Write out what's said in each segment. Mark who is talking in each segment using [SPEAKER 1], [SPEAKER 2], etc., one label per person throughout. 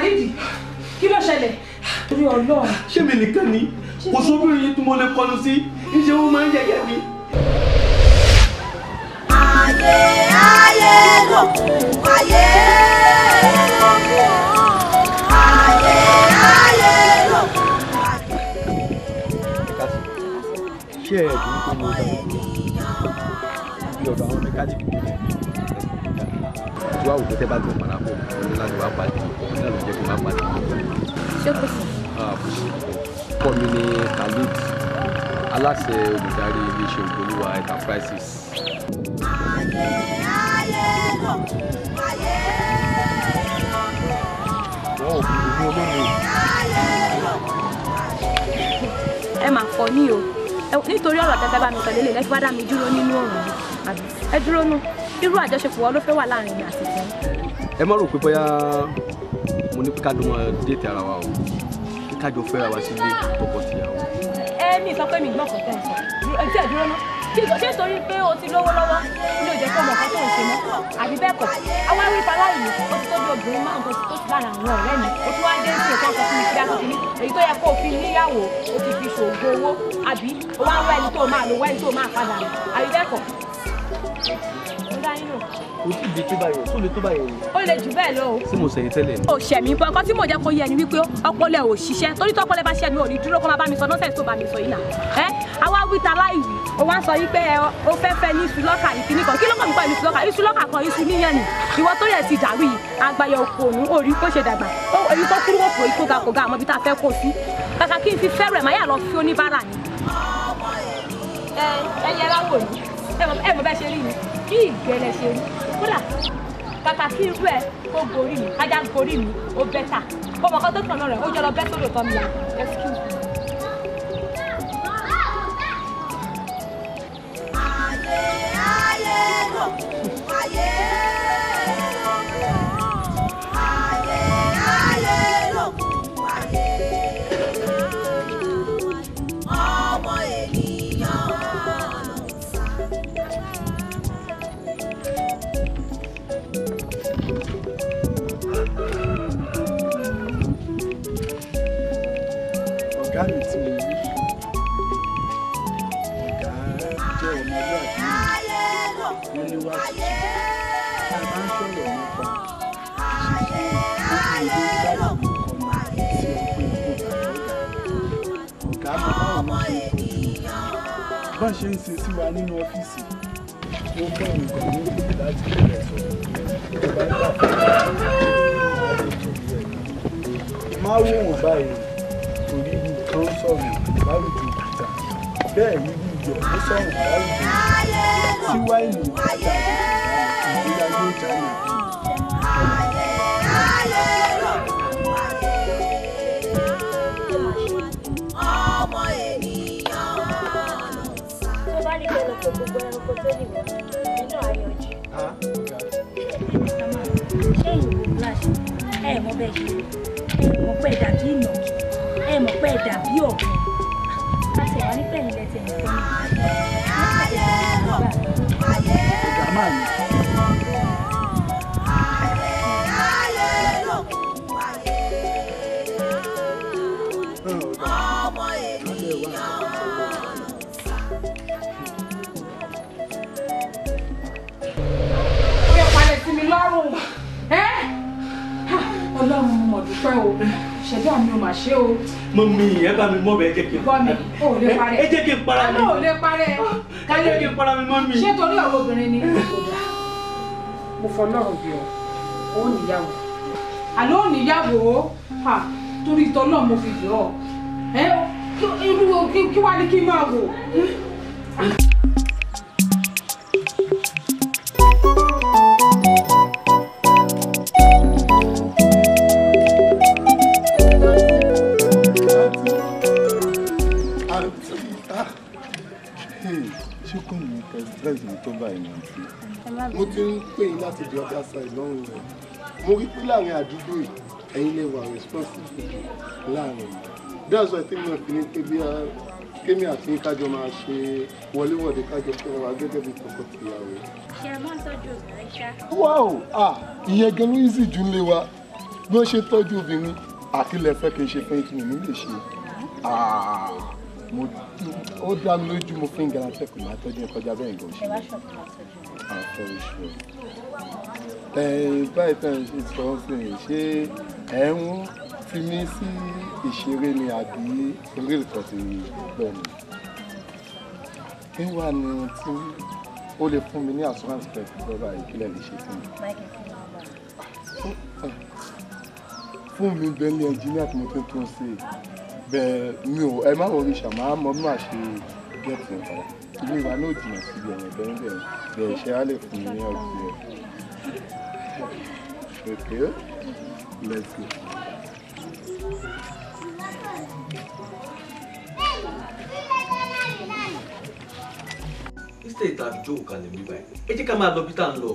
[SPEAKER 1] Khalid, kí ló ṣẹlẹ̀? Torí Ọlọ́run.
[SPEAKER 2] Ṣé mi nìkan ni? Kò sóbìnrin tí mo lè kọnu sí, ìṣe wọn máa ń yẹ̀yẹ́ mi.
[SPEAKER 3] Ayé ayé lòkun ayé lòkun ayé ayé lòkun ayé.
[SPEAKER 2] Ṣé ẹ kì í kó mo dá bí ọ̀dọ̀ àwọn mẹkáníìkì tó lè tí wàá wò pé tẹ́ bá ti ń padà bọ̀ ọ̀nà láti wá pàdé ọ̀nà ló jẹ́ kí n má pàdé.
[SPEAKER 4] Ṣé kò sí?
[SPEAKER 2] Kọ́ mi ní Khalid, aláṣẹ olùdarí iléeṣẹ́ Ògbólúwà Enterprises.
[SPEAKER 3] Ayé ayé lòkun ayé lòkun.
[SPEAKER 2] Wọ́n ò fi ìlú olómi.
[SPEAKER 3] Ayé lòkun ayé.
[SPEAKER 4] Ẹ máa fọ ní o, nítorí ọ̀rọ̀ tẹ́tẹ́ bá mi sọ lélẹ̀ lẹ́fí wá dá mi dúró nínú ọ̀rọ̀ yìí, àbí ẹ dúró nù, irú àjọṣepọ̀ wo ló fẹ́ wà láàrin mi àti tiyín?
[SPEAKER 2] Ẹ má rò pé bóyá mo ní pé ká jọ máa déètì ara wa o, kí ká jọ fẹ́ra wa sílé tọkọ-tìyàwó.
[SPEAKER 4] Ẹ mi sọ pé mi gbọ́ kàn tẹ́ ẹ sọ, ẹ tí ẹ dúró ná. Kí ṣé torí pé o ti lówó lọ́wọ́ ní ò jẹ́ kó mọ̀ nǹkan tó ń ṣe mọ́, àbí bẹ́ẹ̀ kọ́? Àwa rí faláyìí, ó ti tóbi obìnrin márùn-ún tó ti tó sí lára àwọn ọ̀rẹ́ mi, ó tún wá dé sí nǹkan sọ fún mi kíá kíní, èyí tó yẹ kó o fi níyàwó, o ti fi ṣògo owó, àbí o wá ń wá ẹni tó máa lò wá ẹni tó máa padà lò, àbí bẹ́ẹ̀ kọ́? Mo dá yín lò.
[SPEAKER 2] Kò tí ì di tó báyẹn, tó le tó báyẹn ni.
[SPEAKER 4] Ó le jù bẹ́ẹ̀ lọ o.
[SPEAKER 2] Ṣé mo sẹ̀yìn tẹ́lẹ̀ ni?
[SPEAKER 4] Ó ṣẹ̀ mí bọ́, nǹkan tí mò ń jẹ́ kó yé ni wípé ọpọlọ ẹ̀ ò ṣiṣẹ́, torí tọ́pọlọ bá ṣẹ́ mi ò ní dúró kó máa bá mi sọ nọ́sẹ̀sì tó bá mi sọ yìí nà. Ẹ́ àwa wí ta láì wí, o wá ń sọ wípé ẹ o fẹ́ fẹ́ ní iṣu lọ́kà ìkíní kan, kí ló kàn mí pẹ̀lú iṣu lọ́kà? Iṣu lọ́kà kan iṣu níyàn ni. Ìwọ tó yẹ ti dàrú yìí, àgbàyẹ òpònú, orí kó ṣe dàgbà, èyí tó kúrú òpó ikó ga kò ga àmọ́ ibi tá a fẹ́ kó sí. Kàkà kí n fi fẹ́rẹ̀ máa yà lọ fi oníbàárà ni. Ẹ ẹ yẹra wò ní, ẹ mọ̀ bẹ́ẹ̀ ṣe rí ni, kí ìgbẹ́lẹ̀ ṣe rí. Kódà kàkà kí irú ẹ kó gorí mi, kájà gorí mi, ó bẹ́tà. Ó mọ̀ kán tó tàn rẹ̀, ó jọ lọ bẹ́ sódò tán mi yà. Excuse me.
[SPEAKER 3] Ayé ayé lòkun ayé lòkun ayé ayé lòkun ayé. Ọmọ ènìyàn ló ń sá.
[SPEAKER 5] Ọ̀gá mi tí mo rí, ọ̀gá jẹ́ ọmọlúwàbí mi, wọ́n níwà tútù. Tá a bá ń sọ̀rọ̀ nípa ìṣesí ojú ilé láti lè kọ́ni sí ọpẹ́ ikú bàbá ọ̀gá. Ọ̀gá mọ báwo wọ́n ṣe ń tọ́jú bọ́n ṣe ń ṣe sí wa nínú ọ́fíìsì. Ó mú nǹkan ní ìlú láti bẹ̀rẹ̀ sọ̀rọ̀. Tó bá gbà fún mi, á lè tọ́jú ẹ̀. Má wò wọ́n báyìí torí irú kan sọ̀rọ̀ láwùjọ òkúta, bẹ́ẹ̀ irú iyọ̀ ló sọ̀rọ̀ láwùjọ òkúta. Tí wáìnì òkúta àti ìgbéga yóò jáde bí.
[SPEAKER 3] Ọmọ ènìyàn ló ń sá.
[SPEAKER 6] Tó bá ní kí lọ pé gbogbo ẹranko tó lè wọ nínú àyànjú. Ṣé ìwò flash ẹ mọ̀ bẹ́ẹ̀ ṣe rí, ẹ mọ̀ pé dàbí ìnàkí, ẹ mọ̀ pé dàbí ọ̀bẹ. Láti wà ní pẹ̀yìn lẹ́tẹ̀ nìkan ní
[SPEAKER 5] Ọ̀gá máa ní.
[SPEAKER 3] Ọmọ ènìyàn ló ń sá.
[SPEAKER 1] Ó yẹ palẹ̀ sí mi lọ́rùn. Ẹ́ Ọlọ́run mo mọ̀ dúpẹ́ o, ṣẹ̀dá mi ò mà ṣe o.
[SPEAKER 2] Mọ́mí ẹ bá mi mọ́ bẹ́ẹ̀ jẹ́ kí n
[SPEAKER 1] Gbọ́ mi, o ò lè parẹ́.
[SPEAKER 2] Ẹ jẹ́ kí n para mi.
[SPEAKER 1] Àlọ́ ò lè parẹ́.
[SPEAKER 2] Ẹ jẹ́ kí n para mi mọ́mí.
[SPEAKER 1] Ṣé torí ọ̀rọ̀ obìnrin ni? Mo fọlọ́run bí ọ, ó níyàwó. Àlọ́ ò níyàwó, ha, torí ìtọ́ náà mo fi yọ ọ́. Ẹ irú kí wá ní kí n máa wò?
[SPEAKER 5] Àǹtí, ah, ṣé kò ní express mi tó báyìí ní àǹtí? Mo ti ń pè yín láti the other side lọ́rùn rẹ̀. Mo rí pé láàrin àdúgbò yìí, ẹ̀yin lè wà responsible láàrin yìí. That's why tèmi náà fi ní pé bí kémi àti yín kájọ máa ṣe wọléwọ̀de kájọ fẹ́ra wa gẹ́gẹ́ bí tọkọ-tìyàwó.
[SPEAKER 6] Ṣé ẹ máa ń tọ́jú obìnrin ṣá?
[SPEAKER 5] Wow! Ah, ìyẹn gan ló easy jù nílé wa. Bí wọ́n ṣe tọ́jú obìnrin àkílẹ̀ fẹ́ kí n ṣe fún yín tí mi ní lè ṣe. Ó dá mi lójú mo fún guarantee kò máa tọ́jú kọjá bẹ́ẹ̀ gan ṣe. I'm very sure. Báyìí tán ṣe sọ ọ́ sí i ṣé ẹ̀ ń fi mí sí ìṣeré ni àbí orí ìtọ́ ti gbọ́ mi? Kí wàá ní tí ó lè fún mi ní assurance pẹ̀ fún bàbá ìkílẹ̀ lè ṣe fún mi? Fún mi bẹ́ẹ̀ ní ẹnjíníà tí mo ti tún ṣe bẹ́ẹ̀ mi ò ẹ má wọrí ṣàmá mọ́ bí màá ṣe gẹ̀ẹ́tì padà. Ilé wa náà jìnnà síbi ẹ̀yìn bẹ́ẹ̀ bẹ́ẹ̀ bẹ́ẹ̀ ṣe á lè fún mi ní ọ̀gbìn ẹ̀. Okay, let's go.
[SPEAKER 2] Instead of jókòó kalẹ̀ mi báyìí, ẹ jẹ́ ká máa lọ bí tá à ń lọ.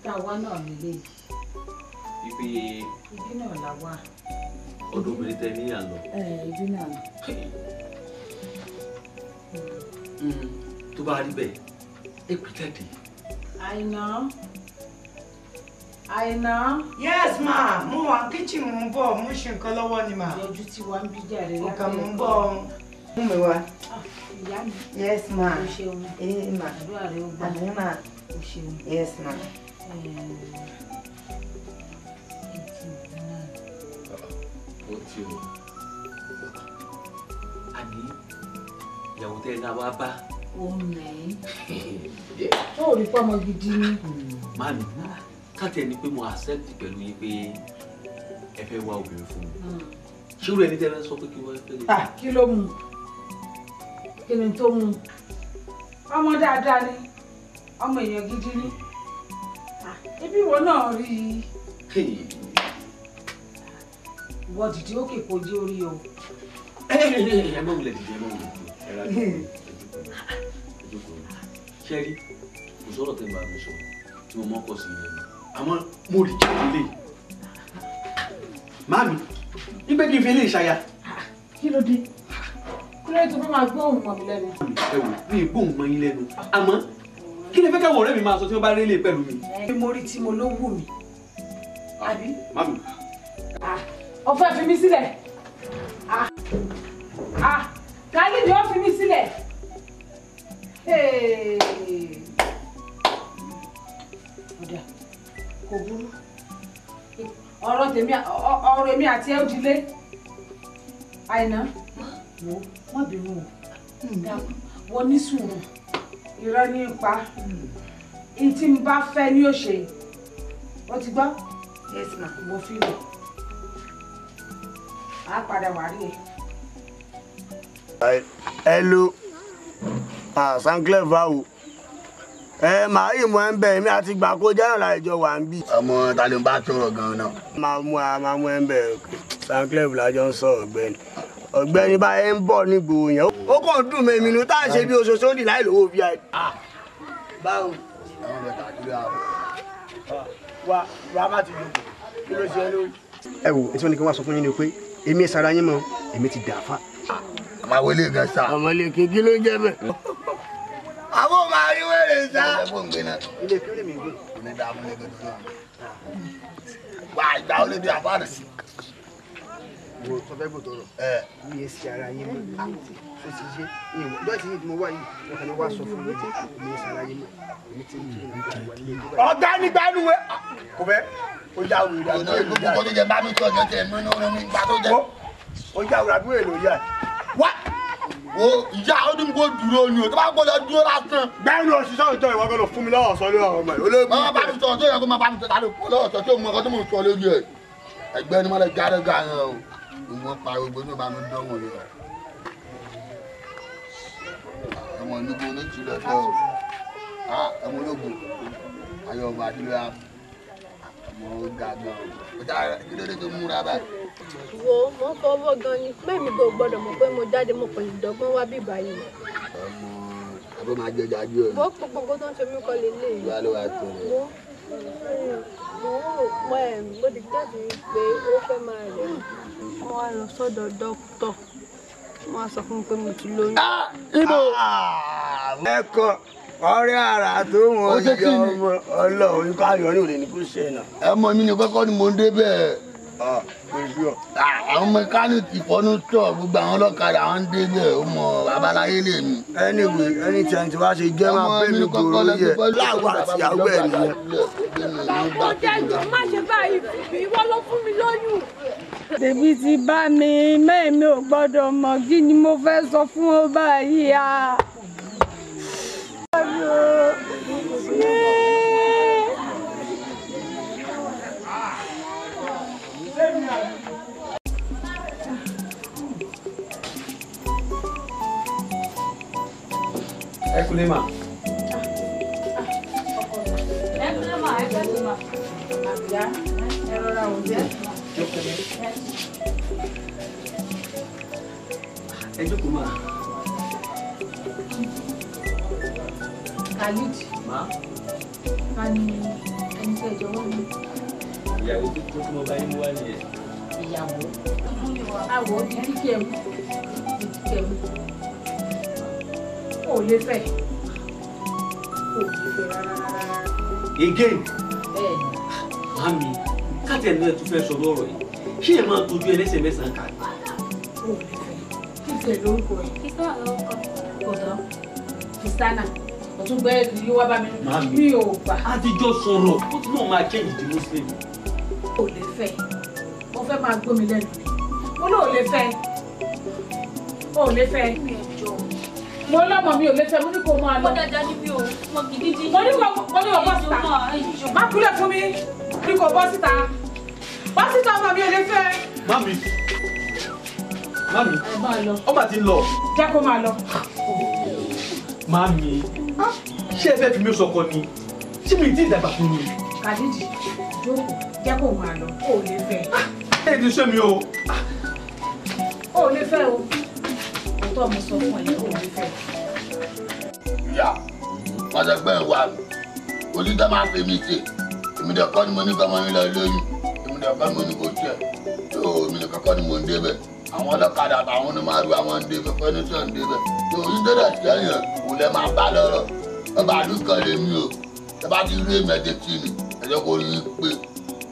[SPEAKER 1] Tá a wá náà nílé yìí.
[SPEAKER 2] Ibi
[SPEAKER 1] ibi náà la wá.
[SPEAKER 2] Ọ̀dọ̀ obìnrin tẹ ní à ń lọ.
[SPEAKER 1] Ibi náà ni.
[SPEAKER 2] Tó bá rí bẹ́ẹ̀, ẹ pè jáde.
[SPEAKER 1] Àìná. Àìná.
[SPEAKER 7] Yes ma, mo wà kitchen mo ń bọ̀, mo ń ṣe nǹkan lọ́wọ́ ni ma.
[SPEAKER 1] Yọjú tí wàá ń bí jàre láti.
[SPEAKER 7] Ọkàn mo ń bọ̀. Mú mi wá.
[SPEAKER 1] Ìyá mi.
[SPEAKER 7] Yes ma.
[SPEAKER 1] O ṣeun.
[SPEAKER 7] Eh ma.
[SPEAKER 1] Àdúrà rẹ ó gbà.
[SPEAKER 7] Àmín ma.
[SPEAKER 1] O ṣeun.
[SPEAKER 7] Yes ma.
[SPEAKER 2] Ó ti o. Àní ìyàwó tẹ́ ẹ náà wá bá.
[SPEAKER 1] Ó nì í. Tó o rí pọ́mọ gidi ni.
[SPEAKER 2] Màmí, káàtì ẹni pé mo accept pẹ̀lú yín pé ẹ fẹ́ wá obìnrin fún mi. Ṣé irú ẹni tẹ́ fẹ́ sọ pé kí wọ́n fẹ́ lè.
[SPEAKER 1] Kí ló mú? Kí ni tó mú? Ọmọ dáadáa ni, ọmọ èèyàn gidi ni. Ibi ìwọ náà rí i. Ìwọ dìde òkè kò jẹ́ orí o.
[SPEAKER 2] Ẹ má wulẹ̀ dìde, ẹ má wulẹ̀ dìde. Ẹ rà jókòó. Ṣé rí? Kò sọ̀rọ̀ tẹ́ ń bá mi sọ tí mo mọ́ kọ̀ sí ilẹ̀ mi. Àmọ́ mo rí jẹ́ ilé. Màámi, nígbà kí n fi ilé ìṣaya.
[SPEAKER 1] Kí ló dé? Kí ló dé tó fẹ́ máa gbóhùn mọ́ mi lẹ́nu?
[SPEAKER 2] Ẹ wò, mi ì gbóhùn mọ́ yín lẹ́nu. Àmọ́ kí ni fẹ́ káwọn ọ̀rẹ́ mi máa sọ tí wọ́n bá rí ilé pẹ̀lú mi?
[SPEAKER 1] Mo rí tí mo ló wù mí. Àbí?
[SPEAKER 2] Màámi.
[SPEAKER 1] Ó fẹ́ fi mí sílẹ̀. Kálí ni ó fi mí sílẹ̀. Ọ̀dà kò burú. Ọ̀rọ̀ tèmi ọ̀rọ̀ èmi àti ẹ̀ ó dilé. Àìná, wo má bínú o. Wọ́n ní sùúrù. Irọ́ ní í pa. N tí n bá fẹ́ ní ó ṣe. Ó ti gbọ́?
[SPEAKER 7] Yes ma.
[SPEAKER 1] Mo fi lọ. A padà wá rí ẹ.
[SPEAKER 8] Hello, Sancler báwo? Ẹ màá yìí mọ ẹ ń bẹ èmi àti gbà kó jẹ́ ọ̀la ìjọ wà ń bì.
[SPEAKER 9] Ọmọ ta ló ń bá sọ̀rọ̀ gan-an náà.
[SPEAKER 8] Máa mú ẹ máa mú ẹ ń bẹ Sancler lájọ ń sọ ọ̀gbẹ́ni. Ọ̀gbẹ́ni báyẹn ń bọ̀ nígboro yẹn. Ó kàn dùn mí èmi nu tá à ń ṣe bí oṣooṣo dì láì lówó bí i. Báwo?
[SPEAKER 9] Àwọn ọmọ tàbí àwọn.
[SPEAKER 8] Wá wá má ti dùn. Kí ló ṣe lórí?
[SPEAKER 10] Ẹ wò, ètò ní kí wọ́n sọ fún yín ni pé èmi ẹ sara yín mọ́, èmi ti dà fa.
[SPEAKER 9] Àmọ́ àwọn ilé gan sa.
[SPEAKER 8] Ọmọ ilé kí ló ń jẹ́ bẹ́ẹ̀? Àwọn máa rí wẹ́rẹ̀ sá.
[SPEAKER 10] Ilé kí ó lè mi gbé.
[SPEAKER 9] Kò ní dáa fún ẹgbẹ́ tuntun. Wà á ìgbà ó lè di àfáàrí sí.
[SPEAKER 10] Wo sọ fẹ́ gbòtò rọ̀. Mi ẹ ṣe ara yín mọ́. Ó ti yé ìwọ̀n lọ́ọ̀tì yìí tí mo wá yìí, wọ́n kàn ní wá sọ fún mi pé èmi ẹ sara yín mọ́. Èmi ti ń tún ìgbà wà ní ilé.
[SPEAKER 8] Ọ̀gá ní gbádùn wẹ́. Kò fẹ́. Ó já wèrè àbúrò èlò yá.
[SPEAKER 9] Gbogbo tó jẹ bá mi tọ́ ọjọ́ tẹ̀ mí nínú mi gbà tó jẹ.
[SPEAKER 8] Ó já wèrè àbúrò èlò yá.
[SPEAKER 9] Wá wo ìyá ó ní kó dúró ni o tó bá gbọ́dọ̀ dúró lásán.
[SPEAKER 8] Gbẹ́nu òṣìṣẹ́ òótọ́ ìwọ gbọ́dọ̀ fún mi lọ́wọ́ sọ lórí ọ̀rọ̀ ọmọ yìí.
[SPEAKER 9] Bàbá bá mi sọ ọjọ́ yẹn kó máa bá mi sọ tàbí lọ́wọ́ sọ tí òun mọ ọkọ tó mò ń sọ lórí ẹ̀. Ẹgbẹ́ ni mo lè jáde ga yẹn o. Ìwọ̀n pariwo gbé ní ọba mi dánwò ni o. Ọmọ ológun ní tìlẹ̀ fẹ́ o. Ọmọ ológun ayọ̀ ọmọ àdúrà ọmọ ọ̀gá gan. Ọjà kí ló dé tó múra báyìí?
[SPEAKER 11] Wo mo ń fọwọ́ gan ni pé mi kò gbọ́dọ̀ mọ̀ pé mo jáde mo kò lè dọ́gbọ́n wá bí báyìí.
[SPEAKER 9] Ọmọ àbó máa jẹ jáde o.
[SPEAKER 11] Wo gbogbo nǹkan tó ń ṣe mí kọ́ lélẹ̀ yìí.
[SPEAKER 9] Ìwà ló wà tó rẹ̀.
[SPEAKER 11] Wo mo mo ẹ̀ mo ti jáde pé ó fẹ́ máa rẹ̀. Mo wá lọ sọ́dọ̀ dókítà. Mo wá sọ fún mi pé mo ti lóyún.
[SPEAKER 8] Ibo. Ẹ̀kọ́ ọ̀rẹ́ ara tó wọn yọ ọmọ Ọlọ́run ikọ̀ ayọ̀ ní òde ní kò ṣe náà.
[SPEAKER 9] Ẹ mọ mi ní kọ́kọ́ ni mò ń dé bẹ́ẹ̀. Àwọn mẹkáníìkì fọ́nú tọ̀ gbogbo àwọn ọlọ́kadà àwọn ń débẹ̀ ó mọ babaláyé lè mi.
[SPEAKER 8] Anyway, anything tí wàá ṣe jẹ́ máa bẹ́ mi gbòòrò yẹ láwọ̀ àtìyàwó ẹ̀ nìyẹn.
[SPEAKER 11] Mo jẹ́jọ́ má ṣe báyìí fún mi, ìwọ ló fún mi lóyún.
[SPEAKER 12] Tèmi ti bá mi, mẹ́ẹ̀mí ò gbọ́dọ̀ mọ̀ kí ni mo fẹ́ sọ fún ọ báyìí à.
[SPEAKER 2] Ẹ kúlé mà.
[SPEAKER 4] Ẹ kúlé mà, ẹ kúlé mà.
[SPEAKER 1] Àbíyá, ẹ rọra ò jẹ́.
[SPEAKER 2] Ẹ jókòó mà.
[SPEAKER 1] Khalid.
[SPEAKER 2] Ma.
[SPEAKER 1] Ta ni ẹni tẹ́ jọ wọ́n mi?
[SPEAKER 2] Ìyàwó tó tí mo bá yín mú wá nìyẹn.
[SPEAKER 1] Ìyàwó. Àwọ̀ di kíkẹ́ mu. Di kíkẹ́ mu. O ò lè fẹ́. O ò lè fẹ́ rárá rárá.
[SPEAKER 2] Again.
[SPEAKER 1] Bẹ́ẹ̀ni.
[SPEAKER 2] Màámi, káàtì ẹ̀nu ẹ̀ tún fẹ́ sọ lọ́rọ̀ yìí. Ṣé ẹ máa tọ́jú ẹlẹ́sẹ̀ mẹ́sàn-án ká?
[SPEAKER 1] O ò lè fẹ́. Kí tiẹ̀ lórúkọ ẹ̀?
[SPEAKER 4] Kristiana lórúkọ.
[SPEAKER 1] Kò tán. Kristiana. Ọ̀tún gbẹ́ kiri wá bá mi.
[SPEAKER 2] Màámi.
[SPEAKER 1] Mi ò gbà.
[SPEAKER 2] A ti jọ sọ̀rọ̀, ó ti náà máa change the Muslim.
[SPEAKER 1] O ò lè fẹ́. Mo fẹ́ máa gbómi lẹ́nu ni. Mo lóò lè fẹ́. O ò lè fẹ́. Mo lọ́mọ mi ò lè fẹ́, mo ní kó máa lọ.
[SPEAKER 4] Mo dáadáa ní mi ò mọ gidigidi.
[SPEAKER 1] Mo ní kó bọ́ síta. Má kúlẹ̀ fún mi. Ní kó bọ́ síta. Bọ́ síta ọmọ mi ò lè fẹ́.
[SPEAKER 2] Mami. Mami.
[SPEAKER 1] Ẹ máa lọ.
[SPEAKER 2] Ó mà ti lọ.
[SPEAKER 1] Jẹ́ kó máa lọ.
[SPEAKER 2] Mami, ṣé ẹ fẹ́ fi mí sọkọ ni? Ṣé mi ti dàgbà fún mi?
[SPEAKER 1] Kàdíjì, jókòó, jẹ́ kó máa lọ. O ò lè fẹ́.
[SPEAKER 2] Ẹ ti ṣé mi o.
[SPEAKER 1] O ò lè fẹ́ o. Òótọ́ mo sọ fún ẹ, o ò lè fẹ́.
[SPEAKER 9] Ìyá, wọ́n sọ pé ìwà mi, onítọ̀ máa fi mi ṣe. Èmi dẹ̀ kọ́ ni mo ní kọ́ ọmọ mi lọ lóyún. Èmi dẹ̀ kọ́ ni mo ní kó tiẹ̀. Tó èmi nìkan kọ́ ni mo ń débẹ̀. Àwọn ọlọ́kadà àtàwọn onímọ̀ọ́rù àwọn ń débẹ̀, fẹ́nìṣọ̀ ń débẹ̀. Tó onídọ́dọ̀ sẹ́yìn kò lẹ́ máa bá lọ́rọ̀. Ọba àdúgbò lèmi o. Ẹ bá ti rí èmi ẹ̀jẹ̀ tì mí, ẹ jẹ́ kó rí i pé.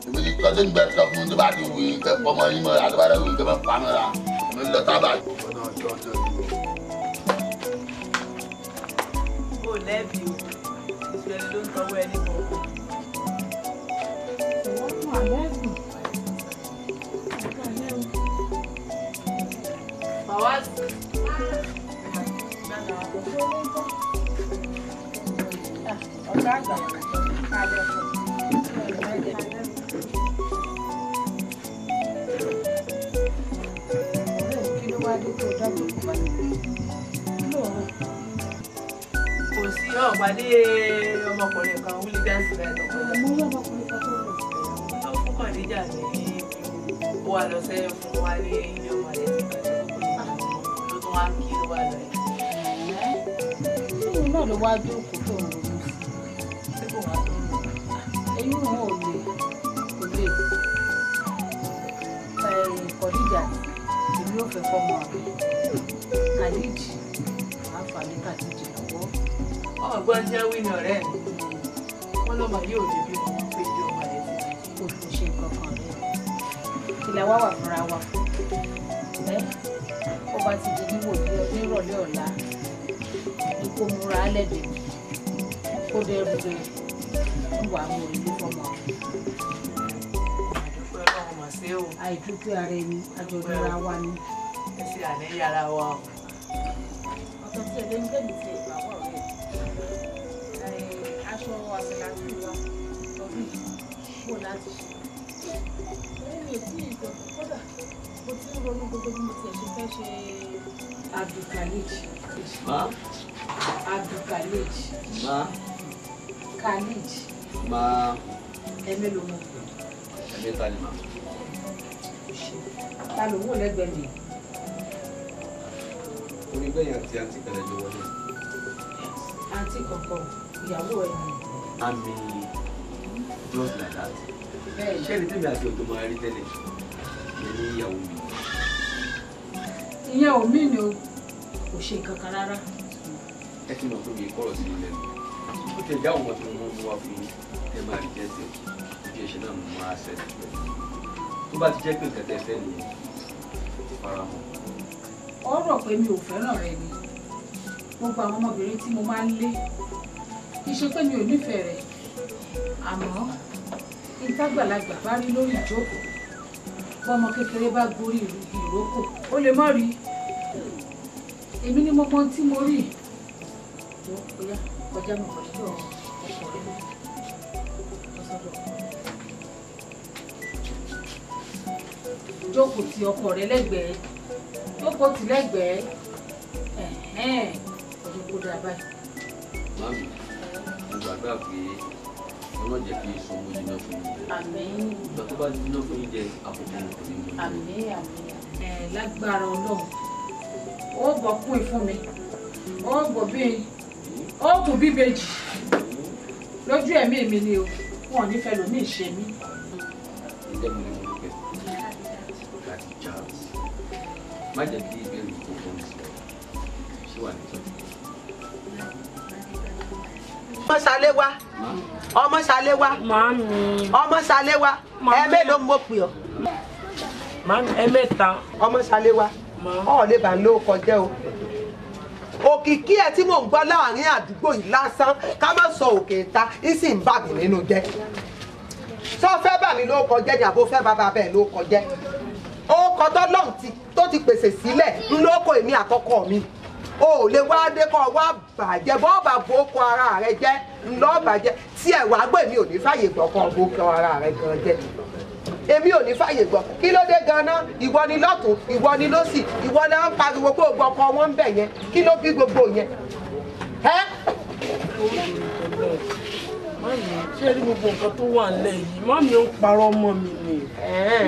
[SPEAKER 9] Èmi ti tọ́ sẹ́yìn bẹ́ẹ̀ sọ fún mi tó bá ti wù yín kẹ́ fọmọ yín mọ́ra, tó bá dẹ̀ wù yín kẹ́ mọ́ pa mọ́ra. Èmi lọ sábà.
[SPEAKER 7] O lẹ́bi o, ìṣẹ̀lẹ̀ ló ń tọwọ́ ẹni bọ̀. Fawaz.
[SPEAKER 1] Ọ̀gá àgbà kálẹ̀ ọkọ̀. Ọ̀rẹ́ mi kí ló wá dé tó dájú kò bá mi? Kí ló rò?
[SPEAKER 7] Kò sí ọ̀pàdé ọmọkùnrin kan wílígánsì bẹ́ẹ̀ tó kọjá.
[SPEAKER 1] Mo rí ọmọkùnrin kan tó rò.
[SPEAKER 7] Ó fún Kọ̀díjà ní ó wà lọ sẹ́yìn fún wa ní ilé ọmọ rẹ̀ ti bàjẹ́ tó kò ní ló tún wá ń kí ló wà lọ yìí.
[SPEAKER 1] Tóun náà ló wá jókòó tó ń ronú sí.
[SPEAKER 7] Ṣé kò wá tó ń lò?
[SPEAKER 1] Eyín òun ò lè kò lè. Kọ̀díjà èmi ò fẹ́ fọmọ rẹ̀. Kàdíjì máa fà ní Kàdíjì lọ́wọ́.
[SPEAKER 7] Ọ̀gbọ́n jẹ́ wí ni ọ̀rẹ́ mi. Wọ́n lọ́mọ yóò lè bímọ wọn pé ilé ọmọ rẹ̀ ti bàjẹ́.
[SPEAKER 1] Kò tó ṣe nǹkan kan rẹ̀. Ilẹ̀ wa wà fúnra wa fún. Ẹ́ ó bá ti di níwòye nírọ̀lẹ́ ọ̀la ni kó múra lẹ́dẹ̀ kó dẹ́rù rẹ̀ ń wà á mú orí fọmọ.
[SPEAKER 7] Àdúpẹ́ Ọlọ́run mà ṣe o.
[SPEAKER 1] Àìdúpẹ́ ara ẹni àjọ̀dúnra wa ni.
[SPEAKER 7] Ẹ ṣe àní yàrá wa o.
[SPEAKER 1] Ọ̀tọ̀ tí ẹ lẹ́nu lẹ́nu ti ẹ̀gbà wọ̀ rẹ̀. Aṣọ àṣàlátù wa ọdún yìí wò láti ṣe. Èmi ò tí ì gbọ́ kódà mo ti ń ronú gbogbo bí mo tiẹ̀ ṣe fẹ́ ṣe Abdulkhalid.
[SPEAKER 2] Ma.
[SPEAKER 1] Abdulkhalid.
[SPEAKER 2] Ma.
[SPEAKER 1] Khalid.
[SPEAKER 2] Ma.
[SPEAKER 1] Ẹ mélòó mo pè?
[SPEAKER 2] Ẹ̀mẹ́ta ni ma.
[SPEAKER 1] Ta ló wò lẹ́gbẹ̀ẹ́ mi?
[SPEAKER 2] Orí gbẹ̀yìn àti àǹtí kan lẹ́jọ́ wọlé.
[SPEAKER 1] Àǹtí kankan ìyàwó ẹ̀ ni.
[SPEAKER 2] Àmì just like that.
[SPEAKER 1] Bẹ́ẹ̀ni.
[SPEAKER 2] Ṣé ẹni tèmi àti ọ̀dọ́ máa rí tẹ́lẹ̀? Ìyẹn ní ìyàwó mi.
[SPEAKER 1] Ìyẹn ò mí ni o, kò ṣe nǹkan kan rárá.
[SPEAKER 2] Ẹ ti mọ̀ pé mi kọ̀rọ̀ sí ilé lẹ́nu. Ó ti ẹ̀já àwọn tí mo mú wá fún yín. Ẹ máa rí jẹ́ tẹ̀. Bí ẹ ṣe náà mo máa ṣẹ̀ ẹ̀. Tó bá ti jẹ́ pé nǹkan tẹ́ fẹ́ nìyẹn, fara mọ́.
[SPEAKER 1] Ó rò pé mi ò fẹ́ràn rẹ ni. Gbogbo àwọn ọmọbìnrin tí mo máa ń lé, kì í ṣe pé mi ò nífẹ̀ẹ́ rẹ, àmọ́ ìtàgbàlagbà bá rí lórí ìjókòó, bọ́mọ kékeré bá gorí ìrókò, ó lè má rí. Èmi ni mo mọ ohun tí mo rí. Ó yá, kọjá mọ̀ pẹ̀lú ọkọ rẹ. Jókòó ti ọkọ rẹ lẹ́gbẹ̀ẹ́, jókòó ti lẹ́gbẹ̀ẹ́, ẹ̀hẹ́n, ọdún kó dáa báyìí.
[SPEAKER 2] Màmí, mo gbàgbà pé Ọlọ́run jẹ́ kí èso owó jiná fún yín jẹ.
[SPEAKER 1] Àmín.
[SPEAKER 2] Ìgbà tó bá jiná fún yín jẹ, àkókò kò ní mú.
[SPEAKER 1] Àmín, àmín. Ẹ lágbára Ọlọ́run, ó bọ̀ kún ìfún mi, ó bọ̀ bí ó tún bí bèjì lójú ẹ̀mí mi ni o, wọn ò ní fẹ́ lòmíì ṣe mí.
[SPEAKER 2] Ǹjẹ́ mo lè mú pẹ́? Láti Charles, má jẹ́ kí ìbéèrè kó fún mi sí ọ. Ṣé wà ní sọ́ọ̀tì?
[SPEAKER 13] Ọmọ Ṣaléwá, ọmọ Ṣaléwá, ọmọ Ṣaléwá, ẹ mélòó mo pè ọ́?
[SPEAKER 7] Ẹ mẹ́ta.
[SPEAKER 13] Ọmọ Ṣaléwá, ọ̀ lè bà ń ló kọjá o. Òkìkí ẹ tí mò ń gbọ́ láàrin àdúgbò yìí lásán ká má sọ òkè ìta ń sì ń bà mí nínú jẹ́. Sọ fẹ́ bà mí ló kọjá ni àbó fẹ́ bàbá bẹ́ẹ̀ ló kọjá. Ó kọtọ́ lọ́hùn tó ti pèsè sílẹ̀ ń lóko èmi àkọ́kọ́ mi. O ò lè wá dé kọ́ wá bàjẹ́ bọ́ọ̀bà bókọ ara rẹ jẹ́ ńlọ́ bàjẹ́ tí ẹ̀ wá gbọ́ èmi ò ní fàyè gbọ́ kọ́ bókọ ara rẹ gan jẹ́. Èmi ò ní fàyè gbọ́. Kí ló dé gan-an? Ìwọ ni lọ́tún, ìwọ ni lósì, ìwọ náà ń pariwo pé o gbọ́ ọkọ wọn ń bẹ̀ yẹn. Kí ló bí gbogbo yẹn? Ẹ́
[SPEAKER 7] Mami, ṣé rí gbogbo nǹkan tó wà nílẹ̀ yìí? Mami ó ń parọ́ mọ́ mi ni.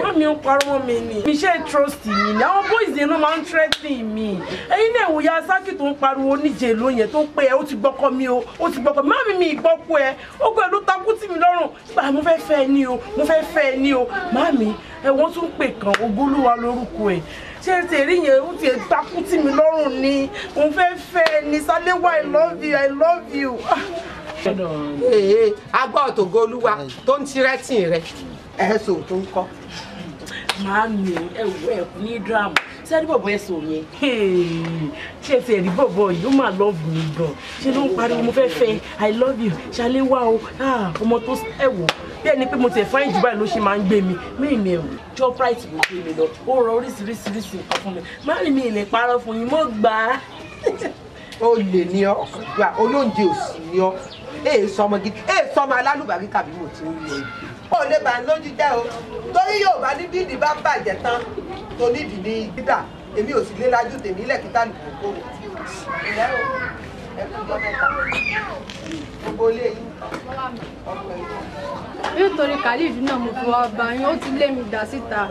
[SPEAKER 7] Mami ó ń parọ́ mọ́ mi ni. Mi ṣe trust mi ni. Àwọn boys yẹn náà máa ń threaten mi. Ẹ̀yin náà wò ya Sákì tó ń pariwo oníje ló yẹn tó ń pé ẹ ó ti gbọ́kọ mi o, ó ti gbọ́kọ mi. Mami mi ìgbọ́kọ ẹ, ó gbọ́ ẹ ló takú tì mí lọ́rùn. Gbà mo fẹ́ fẹ́ ẹ ní o, mo fẹ́ fẹ́ ẹ ní o. Mami, ẹ wọ́n tún pè kan Ogolúwa lórúkọ ẹ̀. Ṣé ti rí yẹn ó ti takú tì mí lọ́rùn ni? Mo fẹ́ fẹ́ ẹ ní Ṣaléwá, I love you, I love you.
[SPEAKER 13] Ee, agbọ́ òtògo Olúwa tó ń tirẹ́tì rẹ ẹ̀sùn tó ń kọ́.
[SPEAKER 7] Màámi ẹ wò ẹ kú ní dírámù sẹ́rí bọ̀bọ̀ ẹ̀ sọ yẹn. Ṣé ti ẹ̀rí bọ̀bọ̀ yìí ó máa love mi gan. Ṣé ló ń pariwo mo fẹ́ fẹ́ I love you Ṣaléwá o ọmọ tó ẹ wò bí ẹni pé mo ti fáyín jù báyìí ló ṣe máa ń gbé mi mí mi ẹ̀ wò Shoprite ló gbé mi lọ ó rọ oríṣiríṣiríṣi nǹkan fún mi. Màámi mi lè parọ́ fún yín mo gbà á.
[SPEAKER 13] Ó lè ní ọ ọ̀kánjúwà olóúnjẹ òsì ní ọ èè sọmọ gidi èè sọmọ alálùbárí kàbí mo ti ń rí ọ. Ó lè bà ń lójú jẹ́ o torí yóò bá ní bíìdì bá bàjẹ́ tán tó nídìí ní dídà èmi ò sì lé lájú tèmi lẹ́kítà lùkòkò. Ìlẹ́ o ẹ kú jọ mẹ́ta gbogbo ilé yín ọkọ ẹ̀.
[SPEAKER 11] Nítorí Khalid náà mo fi wá bá yín, ó ti lé mi dà síta.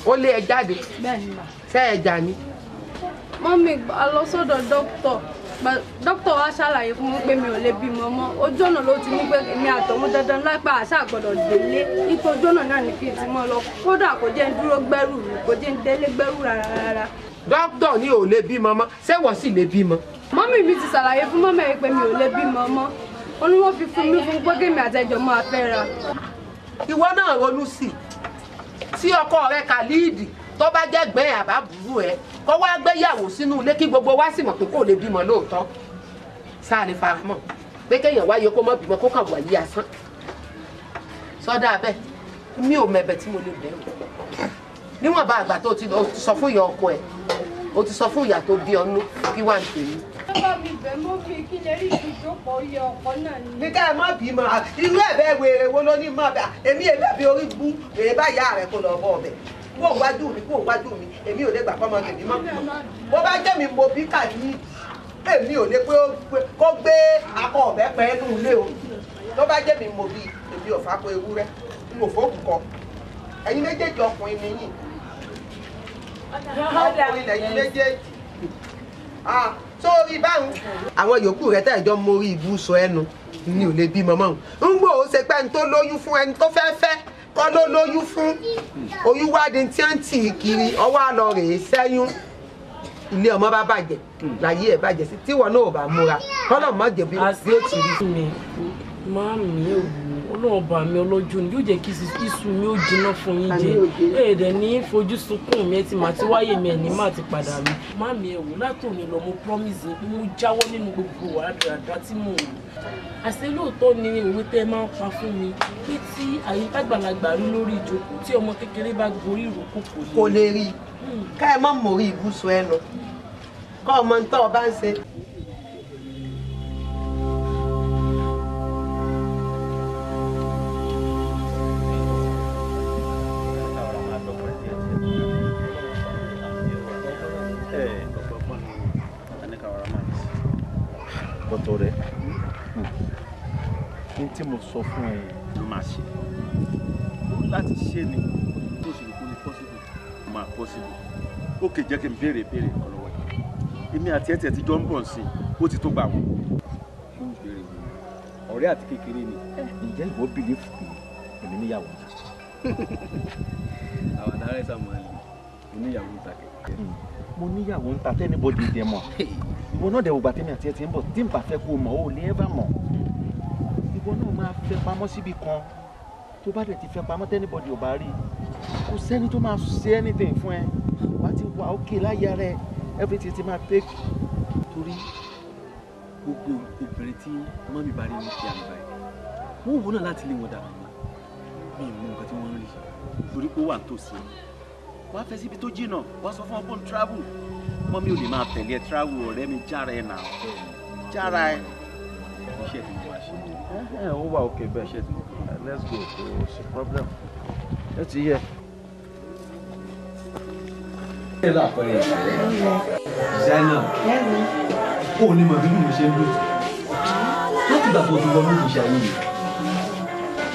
[SPEAKER 13] Ó lé ẹ jáde?
[SPEAKER 11] Bẹ́ẹ̀ ni mà.
[SPEAKER 13] Ṣé ẹ jà ni?
[SPEAKER 11] Mọ́mí a lọ sọ́dọ̀ dókítà. Dókítà wa ṣàlàyé fún mi pé mi ò lè bímọ mọ́. Ojú ọ̀nà ló ti ní pé èmi àtọ̀hún dandan lápá àṣà gbọ́dọ̀ délé. Ipò ojú ọ̀nà náà ni kí n ti mọ́ lọ. Kódà kò jẹ́ ń dúró gbẹ́rù mi, kò jẹ́ ń délé gbẹ́rù rárá rárá.
[SPEAKER 13] Dókítà ní ò lè bímọ mọ́, ṣé wọ́n sì lè bímọ?
[SPEAKER 11] Mọ́mí mi ti ṣàlàyé fún mọ́mí ẹ̀ pé mi ò lè bímọ mọ́. Ó ní wọ́n fi fún mi fún pé kémi àtẹjọ́ máa fẹ́ ra.
[SPEAKER 13] Ìwọ náà ronú sí i. Tí ọkọ rẹ Khalid tó bá jẹ́ gbẹ́ àbábùrú ẹ kó wá gbéyàwó sínú ilé kí gbogbo wa sì mọ̀ pé kò lè bímọ lóòótọ́ sáà lè fara mọ́ pé kéèyàn wáyé kó má bímọ kó kàn wáyé asán sọdá abẹ mi ò mẹ̀bẹ̀ tí mo lè bẹ̀ o níwọ̀nba àgbà tó ti sọ fún ìyá ọkọ ẹ o ti sọ fún ìyá tó bí ọnú kí wà ní tèmi.
[SPEAKER 11] Bàbá mi bẹ̀ mọ́ mi kí lè rí ìjókòó iye ọkọ náà ni.
[SPEAKER 13] Ní ká ẹ má bímọ irú ẹ̀bẹ̀ wèrè wo ló ní mọ̀ bẹ́ẹ̀ èmi èmi orí bú èyí bá ìyá rẹ̀ kó lọ bọ́ ọbẹ̀. Kó wájú mi, kó wájú mi, èmi ò lè gbà fọmọ tèmi mọ́. Bó bá jẹ́ mi mo bí Khalid, èmi ò lè pé kó gbé akọ ọ̀bẹ pẹ́ nù ilé o. Tó bá jẹ́ mi mo bí, èmi ò fapò ewúrẹ́, n ò fóògùn kọ. Ẹ̀yin méjèèjì ọkùnrin ni yín. Ọkùnrin lẹ̀yin méjèèjì. Sórí báwọn. Àwọn yòókù rẹ̀ tẹ̀jọ́ mórí ibú sọ ẹnu ni ò lè bímọ mọ́. Ń gbọ́ ó ṣe pé ẹni tó lóyún fún ẹni tó fẹ́ fẹ́ kọ́ ló lóyún fún oyún wá di tí ń tì í kiri ọwọ́ àlọ́ rèé sẹ́yún ilé ọmọ bá bàjẹ́ láyé ẹ̀ bàjẹ́ sí tíwọ náà ò bá múra kọ́lọ̀ mọ́ jẹ̀bi bí ó ti rí.
[SPEAKER 7] Màmí ò wò Ọlọ́run bá mi ọlọ́jọ́ ni yóò jẹ́ kí iṣu mi ó jiná fún yín jẹ. Ẹ̀ẹ́dẹ̀ ní fojú sunkún mi, ẹ ti mà ti wáyé mi, ẹ̀ ní má ti padà mi. Màmí ẹ wò, látòní lọ mo promise yín pé mo jáwọ́ nínú gbogbo wàhálà tí mò ń lò. Àṣé lóòótọ́ ni òwe tẹ́ ẹ máa ń pa fún mi pé tí àyíkágbàlagbà rí lórí ìjókòó tí ọmọ kékeré bá gorí ìrókò
[SPEAKER 13] kò lè rí ká ẹ má mórí ibùsùn ẹnu kọ́ ọmọ ntọ́ ọba ń ṣe.
[SPEAKER 14] Bọ́tọ̀ rẹ̀ ní tí mo sọ fún ẹ ló máa ṣe ó láti ṣe ni tó ṣe kó ní possible máa possible. Ó kè jẹ́ kí n béèrè béèrè kan lọ́wọ́ ẹ̀. Èmi àti ẹ̀ tẹ̀ ti jọ ń bọ̀ sí i, ó ti tó gbà wọ́n.
[SPEAKER 2] Ọ̀rẹ́ àti kékeré ni. Ǹjẹ́ ìwọ bìlífù pé èmi níyàwó ń ta? Àwọn adarí sá máa lè mo níyàwó ń ta kẹ̀.
[SPEAKER 14] Mo níyàwó ń ta tẹ́nibọ́dì dẹ̀ mọ̀. Ìwọ náà dẹ̀ wò gbà tẹ́mi àti ẹ ti ń bọ̀ tí n bá fẹ́ kó o mọ̀ ó lè ẹ́fà mọ̀. Ìwọ náà máa fẹ́ pamọ́ síbi kan. Tó bá dẹ̀ ti fẹ́ pamọ́ tẹ́nibọ́dì ò bá rí. Kò sẹ́ni tó máa ṣe anything fún ẹ. Wàá ti wà ókè láyé rẹ. Everything ti máa take.
[SPEAKER 2] Torí gbogbo obìnrin tí mọ́mí bá rí ní kí àmì báyìí, wọ́n wò náà láti lé wọn dànù ni. Mi ì mọ nǹkan tí wọ́n ń rí. Torí pé ó wà nítòsí. Wàá fẹ́ síbi tó jìnnà, wàá sọ fún ọ pé ó ń travel. Mọ́mí ò lè máa tẹ̀lé ẹ travel, ọ̀rẹ́ mi jára ẹ nà. Jára ẹ. Iṣẹ́ tí mo wá ṣe.
[SPEAKER 14] Ẹ ó wà òkè bẹ́ẹ̀.
[SPEAKER 2] Iṣẹ́ tí mo wá.
[SPEAKER 14] Let's go, kò sí problem. Ẹ ti yẹ.
[SPEAKER 2] Ṣé lápẹẹrẹ ìfẹ́? Zainab, ó ní mọ̀ bí mo ṣe ń dùn. Láti ìgbà tó ti wọnú ìgbésí ayé mi,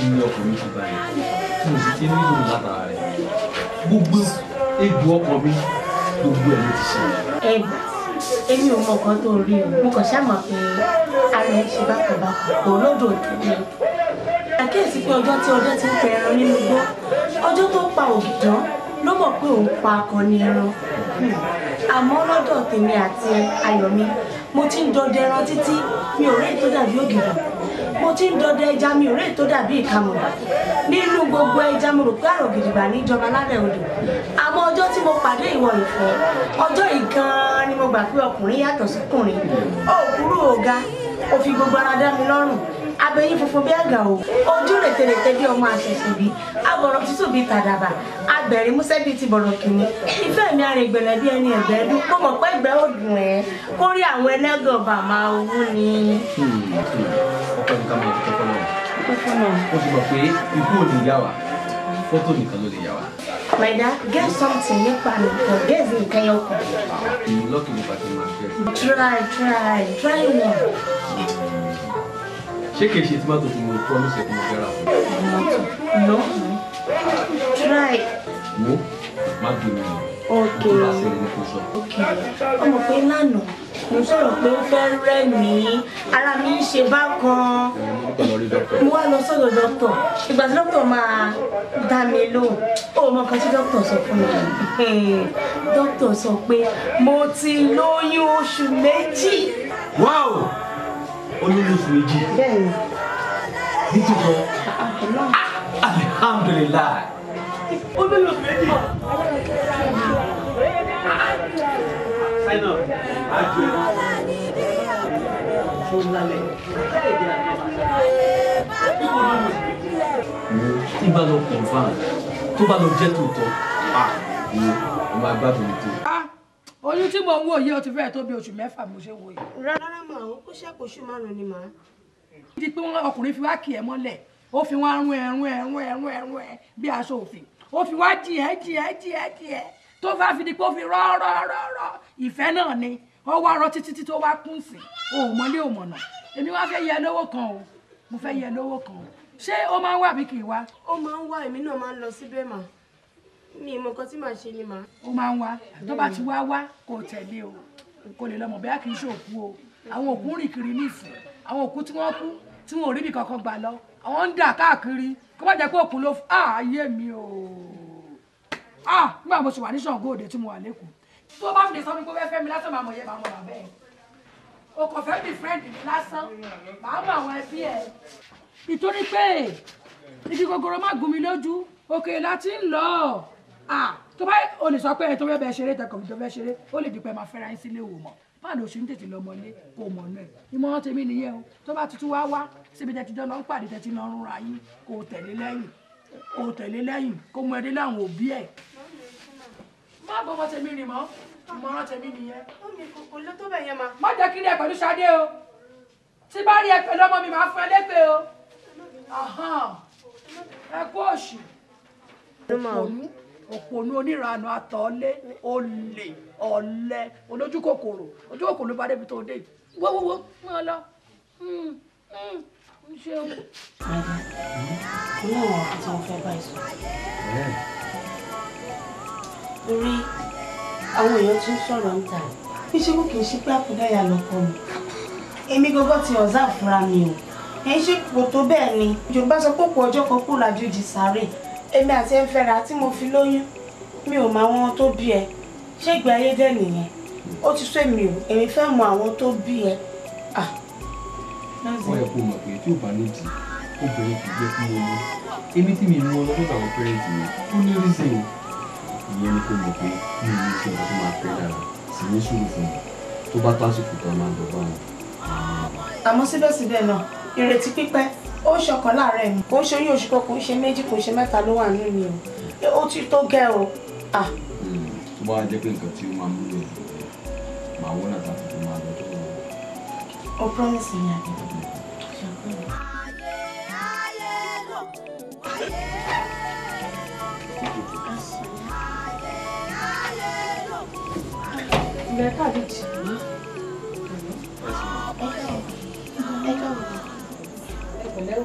[SPEAKER 2] ìní ọkùnrin ti balẹ̀, tí mo sì ti ní ìdùnnú látara rẹ̀. Gbogbo egbò ọkàn mi, gbogbo ẹ̀ ló ti ṣe.
[SPEAKER 6] Ẹ èmi ò mọ nǹkan tó rí o, mo kàn ṣáà mọ̀ pé ara ẹ ṣe bákan bákan, kò lódò tẹ̀lé. Àkíyèsí pé ọjọ́ tí ọdẹ ti ń pẹ ẹran nínú igbó, ọjọ́ tó pa ògìdán ló mọ̀ pé òun pa akọni ẹran. Àmọ́ lọ́dọ̀ tèmi àti Ayọ̀mí, mo ti ń dọdẹ ẹran títí mi ò rí èyí tó dàbí ògìdán. Mo ti ń dọdẹ ẹja mi ò rí èyí tó dàbí ìkamùdà. Nínú gbogbo ẹja mo rò pé àrò gidigba níjọba lábẹ́ odò. Àmọ́ ọjọ́ tí mo pàdé ìwọ ìfẹ́, ọjọ́ yìí gan-an ni mo gbà pé ọkùnrin yàtọ̀ sọ́kùnrin. Ó kúrú ọ̀gá, ó fi gbogbo ara dá mi lọ́rùn. Abẹ́yín funfun bí àgà o, ojú rètérètè bí ọmọ àṣẹ̀ṣẹ̀ bí, abọ̀rọ̀ tútù bí tàdàbà, abẹ̀rín músẹ́ bíi ti bọ̀rọ̀ kìíní. Ìfẹ́ mi arìngbẹ̀lẹ̀ bí ẹni ẹ̀gbẹ́ dún, mo mọ̀ pé ẹ̀gbẹ́ ò dùn ẹ́, kó rí àwọn ẹlẹ́gàn bà máa wú ni.
[SPEAKER 2] Ọpẹ́ ní ká máa dúpẹ́ fọ́lọ́run. Ó ti mọ̀ pé ikú ò ní yá wa, fọ́tò nìkan ló lè yá wa.
[SPEAKER 6] My dear, get something nípa nìkan, get nǹkan yẹn kù.
[SPEAKER 2] Èmi lọ́kì nípa kí n máa gẹ̀.
[SPEAKER 6] Try, try, try one.
[SPEAKER 2] Ṣé kìí ṣe tomato tí mo promise ẹ pé mo fẹ́ rà fún
[SPEAKER 6] mi? No. Try.
[SPEAKER 2] Wo, má gbé mi lọ.
[SPEAKER 6] Okay.
[SPEAKER 2] Mo tó bá ṣẹlẹ̀ ní kò sọ.
[SPEAKER 6] Okay. Ó mọ̀ pé lánàá, mo sọ̀rọ̀ pé ó fẹ́ rẹ̀ mí, ara mi ń ṣe bákan. Mo wá lọ sọ́dọ̀ dọ́kítọ̀. Ìgbà tí dọ́kítọ̀ máa dá mi lóhùn, ó mọ nǹkan tí dọ́kítọ̀ sọ fún mi. Dọ́kítọ̀ sọ pé mo ti lóyún oṣù 2.
[SPEAKER 2] Wow! Olóyún oṣù 2.
[SPEAKER 6] Bẹ́ẹ̀ni.
[SPEAKER 2] Nítòkọ. Alhamdulillah. Olóyún oṣù 2. Sign up. Àjọ ẹ̀. Tó lálẹ́. Tí bá lọ confirm, tó bá lọ jẹ́ tòótọ́, wo, o máa gbádùn mi tó.
[SPEAKER 1] Oyún tí mo ń wò yìí ó ti fẹ́ẹ̀ tó bí oṣù 6 mo ṣe ń wò yìí.
[SPEAKER 15] Rárá màá, ó ṣàkóso 5 ni màá.
[SPEAKER 1] Di pé wọn ọkùnrin fi wá kì ẹ́ mọ́lẹ̀, ó fi wá rún ẹ rún ẹ rún ẹ rún ẹ rún ẹ bí aṣọ òfin, ó fi wá jì ẹ́ jì ẹ́ jì ẹ́ jì ẹ́ tó bá fi di pé ó fi rọ́ rọ́ rọ́ rọ́ ìfẹ́ náà ni ó wá rọ títí tí tó wá kún sí o ò mọ́lé ò mọ̀nà. Èmi wá fẹ́ yẹ lówó kan o, mo fẹ́ yẹ lówó kan o. Ṣé ó máa ń wà bí kì í wá?
[SPEAKER 15] Ó máa ń wá, èmi náà máa ń lọ síbẹ̀ mà. Mi mọ nǹkan tí màá ṣe ni màá.
[SPEAKER 1] Ó máa ń wá, tó bá ti wá wá kò tẹ̀lé o, kò lè lọ mọ̀ bẹ́ẹ̀ kì í ṣe òkú o. Àwọn òkú rìn kiri nísìn, àwọn òkú tí wọ́n kú tí wọn ò rí ibì kankan gbà lọ, àwọn ń dà káàkiri, kó má jẹ́ pé òkú ló ayé mi o. Nígbà mo sì wà ní Ṣàngó Òde tí mo wà lẹ́kọ̀ọ́, tó bá fi lè sọ mi pé ó fẹ́ fẹ́ mi lásán màá mọ̀ yẹ màá mọ̀ bàbá ẹ̀. O kò fẹ́ bí friend mi lásán, màá mọ̀ àwọn ẹbí ẹ̀. Ìtorí pé igi gogoro má gún mi lójú, òkè láti ń lọ. Tó bá o lè sọ pé ẹ tó fẹ́ bẹ ṣeré tẹkọ̀ tó fẹ́ ṣeré, ó lè di pé máa fẹ́ra yín sílé wò mọ́. Báwo ló ṣe ń tètè lọ́mọ ilé kó mọ̀ náà? Ìmọ̀ràn tèmi nìyẹn o. Tó bá tuntun wá wá síbi tẹ́tí jọ lọ ń pàdé tẹ́tí lọ ń rúnra yín, kó o tẹ̀lé lẹ́yìn, kó o tẹ̀lé lẹ́yìn, kó mú ẹ dé láwọn òbí ẹ̀. Má bọ́mọ tèmi rìn mọ́, ìmọ̀ràn tèmi nìyẹn. Má jẹ́ kí rí ẹ pẹ̀lú Ṣadé o. Tí bá rí ẹ pẹ̀lú ọmọ mi, màá fún ẹ lépè o. Ẹ kú òṣì. Òpònú oníranù àtọ̀ọ́lé olè ọ̀lẹ olójúkòkòrò ojúkòkòrò bá débi tó dé wọ́wọ́wọ́ mọ́ ọ lọ ń ṣeun.
[SPEAKER 6] Rárá, mo ní àwọn ọ̀rọ̀ tí mo fẹ́ bá ẹ sọ. Torí àwọn èèyàn tún sọ̀rọ̀ ń ta. Níṣẹ́ kò kì í ṣe pé àkúdáyà lọ́kọ mi. Èmi gangan ti observe fúnra mi o. Ẹ̀ ń ṣe kò tó bẹ́ẹ̀ ni. Yorùbá sọ pé òkú ọjọ́ kan kúrò lájòjì sáré. Èmi àti ẹ ń fẹ́ra tí mo fi lóyún. Mi ò mọ àwọn tó bí ẹ. Ṣé ìgbé ayé dẹ̀ nìyẹn? Ó ti sú èmi o. Èmi fẹ́ mọ àwọn tó bí ẹ.
[SPEAKER 16] Wọ́n yẹ kó mọ̀ pé tí ò bá nídìí, obìnrin kì í jẹ́ kí mo ní. Èmi tí mi mú ọ lọ́dọ̀ àwọn pẹ́rẹ́ǹtì mi, ó ní reason o. Ìyẹn ni kó mọ̀ pé mi ò ní ṣe nǹkan tó máa fẹ́ dára, sì ní sùúrù fún mi. Tó bá tásìkò tó a máa lọ bá wọn.
[SPEAKER 6] Àmọ́ síbẹ̀síbẹ̀ náà, ìrètí pípẹ́ ó ń ṣọkàn láàárẹ̀ mi. Kò ń ṣe oyún oṣù kan, kò ń ṣe méjì, kò ń ṣe mẹ́ta ló wà nínú mi o. Ó ti tó gẹ́ o.
[SPEAKER 16] Tó bá jẹ́ pé nǹkan tí ó máa múlò màá wọ́n náà tàbí tó máa lọ tó lọ.
[SPEAKER 6] O promise mi àbí?
[SPEAKER 1] Ilẹ̀ káàdì. Ẹ pẹ̀lẹ́ o.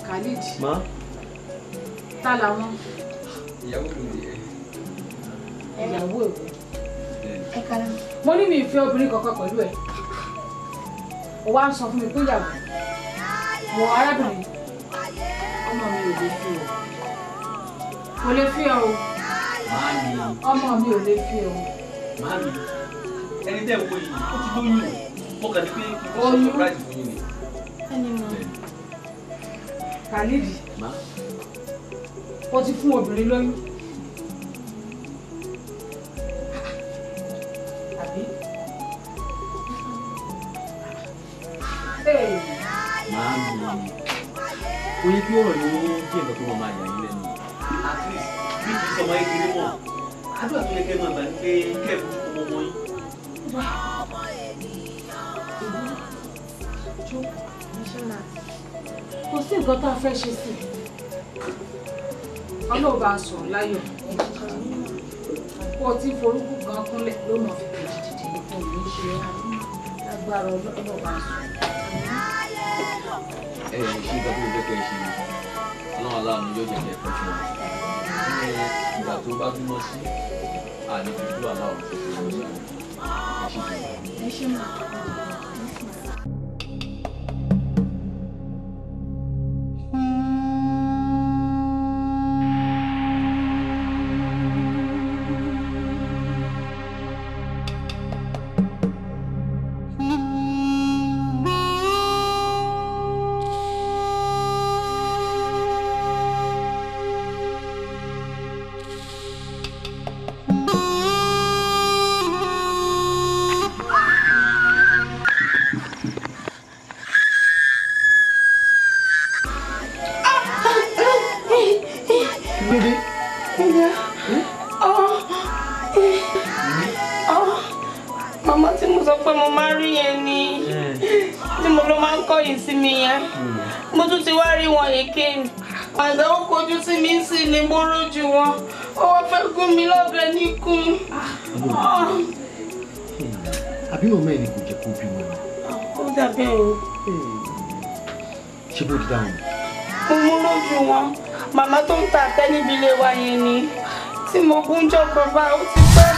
[SPEAKER 1] Khalid.
[SPEAKER 16] Ma?
[SPEAKER 1] Ta làwọn?
[SPEAKER 16] Ìyàwó mi nìyẹn.
[SPEAKER 1] Ìyàwó èwo? Mo ní mi ìfẹ́ obìnrin kankan pẹ̀lú ẹ̀. O wá ń sọ fún mi pé ìyàwó. Wọ arábìnrin. Ọmọ mi ò lè fi ọ. Kò lè fi ọ o.
[SPEAKER 2] Màámi.
[SPEAKER 1] Ọmọ mi ò lè fi ọ.
[SPEAKER 2] Màámi, ẹni tẹ́ ń wo yìí, ó ti lóyún o. Mo kàn ní pé kí n ṣe surprise fún yín ni.
[SPEAKER 1] Khalid.
[SPEAKER 2] Ma?
[SPEAKER 1] O ti fún obìnrin lóyún. Àbí?
[SPEAKER 2] Màámi, ó yẹ kí ọ̀rọ̀ yìí ó jẹ́ nǹkan tó máa yà yín lẹ́nu. At least bí kì í sọmọ kékeré mọ̀, àdúrà tó yẹ kẹ́ máa gbà ní pé kẹ́ ẹ̀ fojú kọ ọmọ yín.
[SPEAKER 1] Kò sí nǹkan tá a fẹ́ ṣe sí i. Ọlọ́run bá a sọ̀rọ̀ láyọ̀. Kó o ti forúkú kan kúnlẹ̀ ló mọ̀ fi kejì dìde nǹkan ò ní ṣe é. Lágbára Ọlọ́run bá a sọ̀rọ̀.
[SPEAKER 16] Ẹ ẹ ṣe nǹkan tó ń jẹ́ kẹ́ ẹ ṣe ni. Ọlọ́run aláàánú yóò jẹ́ kẹ́ ẹ pẹ́ fún wa. Ní ìgbà tó bá bímọ sí, àní fi kúrò aláwọ̀ tó fi wọ́n sí. Ẹ ṣe jù.
[SPEAKER 6] Ẹ ṣe mọ̀. Màmá tí mo sọ pé mo máa rí yẹn ni tí mo ló máa ń kọ̀yìn sí mi yẹn. Mo tún ti wá rí wọn again. Àgbà ó kojú sí mi sí ni mo rójú wọn. Ó wá fẹ́ gún mi lọ́bẹ níkùn.
[SPEAKER 16] Àbí màmá ẹ̀ ni kò jẹ́ kó bímọ ni?
[SPEAKER 6] Ó dàbí o.
[SPEAKER 16] Ṣé bó ti dáhùn?
[SPEAKER 6] Mo mú lójú wọn. Màmá tó ń ta àtẹ níbi ilé wa yẹn ni. Tí mo gún jọkọ̀ bá ó ti pẹ́.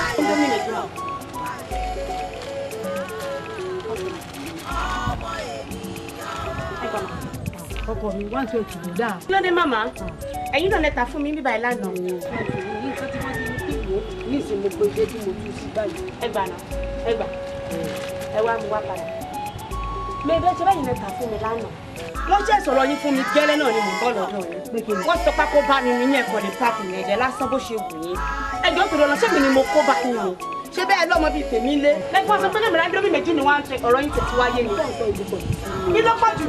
[SPEAKER 1] Ọkọ mi 120 ló dáa.
[SPEAKER 15] Kí ló dé màmá? Ẹ̀yin náà lẹ́ta fún mi bíbá ẹ̀ lánàá.
[SPEAKER 1] Nǹkan tí wọ́n ti ní pípò ní ìsìn mo gbé tí mo tú sí báyìí.
[SPEAKER 15] Ẹ gbà náà, ẹ gbà. Ẹ wá mu wá padà. Mẹ́bẹ́ ṣe báyìí lẹ́ta fún mi lánàá. Wọ́n ṣe sọ̀rọ̀ yín fún mi gẹ́lẹ́ náà ni mò ń bọ̀ lọ́dọ̀ yín. Wọ́n sọ pákó bá mi ní ẹ̀kọ́ ní páàkì yẹn jẹ́ lásán bó ṣe wù yín. Ẹjọ́ tó lọ ṣé mi ni mo kó bá yín o? Ṣé bẹ́ẹ̀ lọ́mọ bíi tèmi lé? Lẹ́gbọ́n wọ́n sọ pé lèmi ráńdómì méjì ni wọ́n á ń ṣe ọ̀rọ̀ yín tètè wáyé mi. Kí ló pọ̀ jù?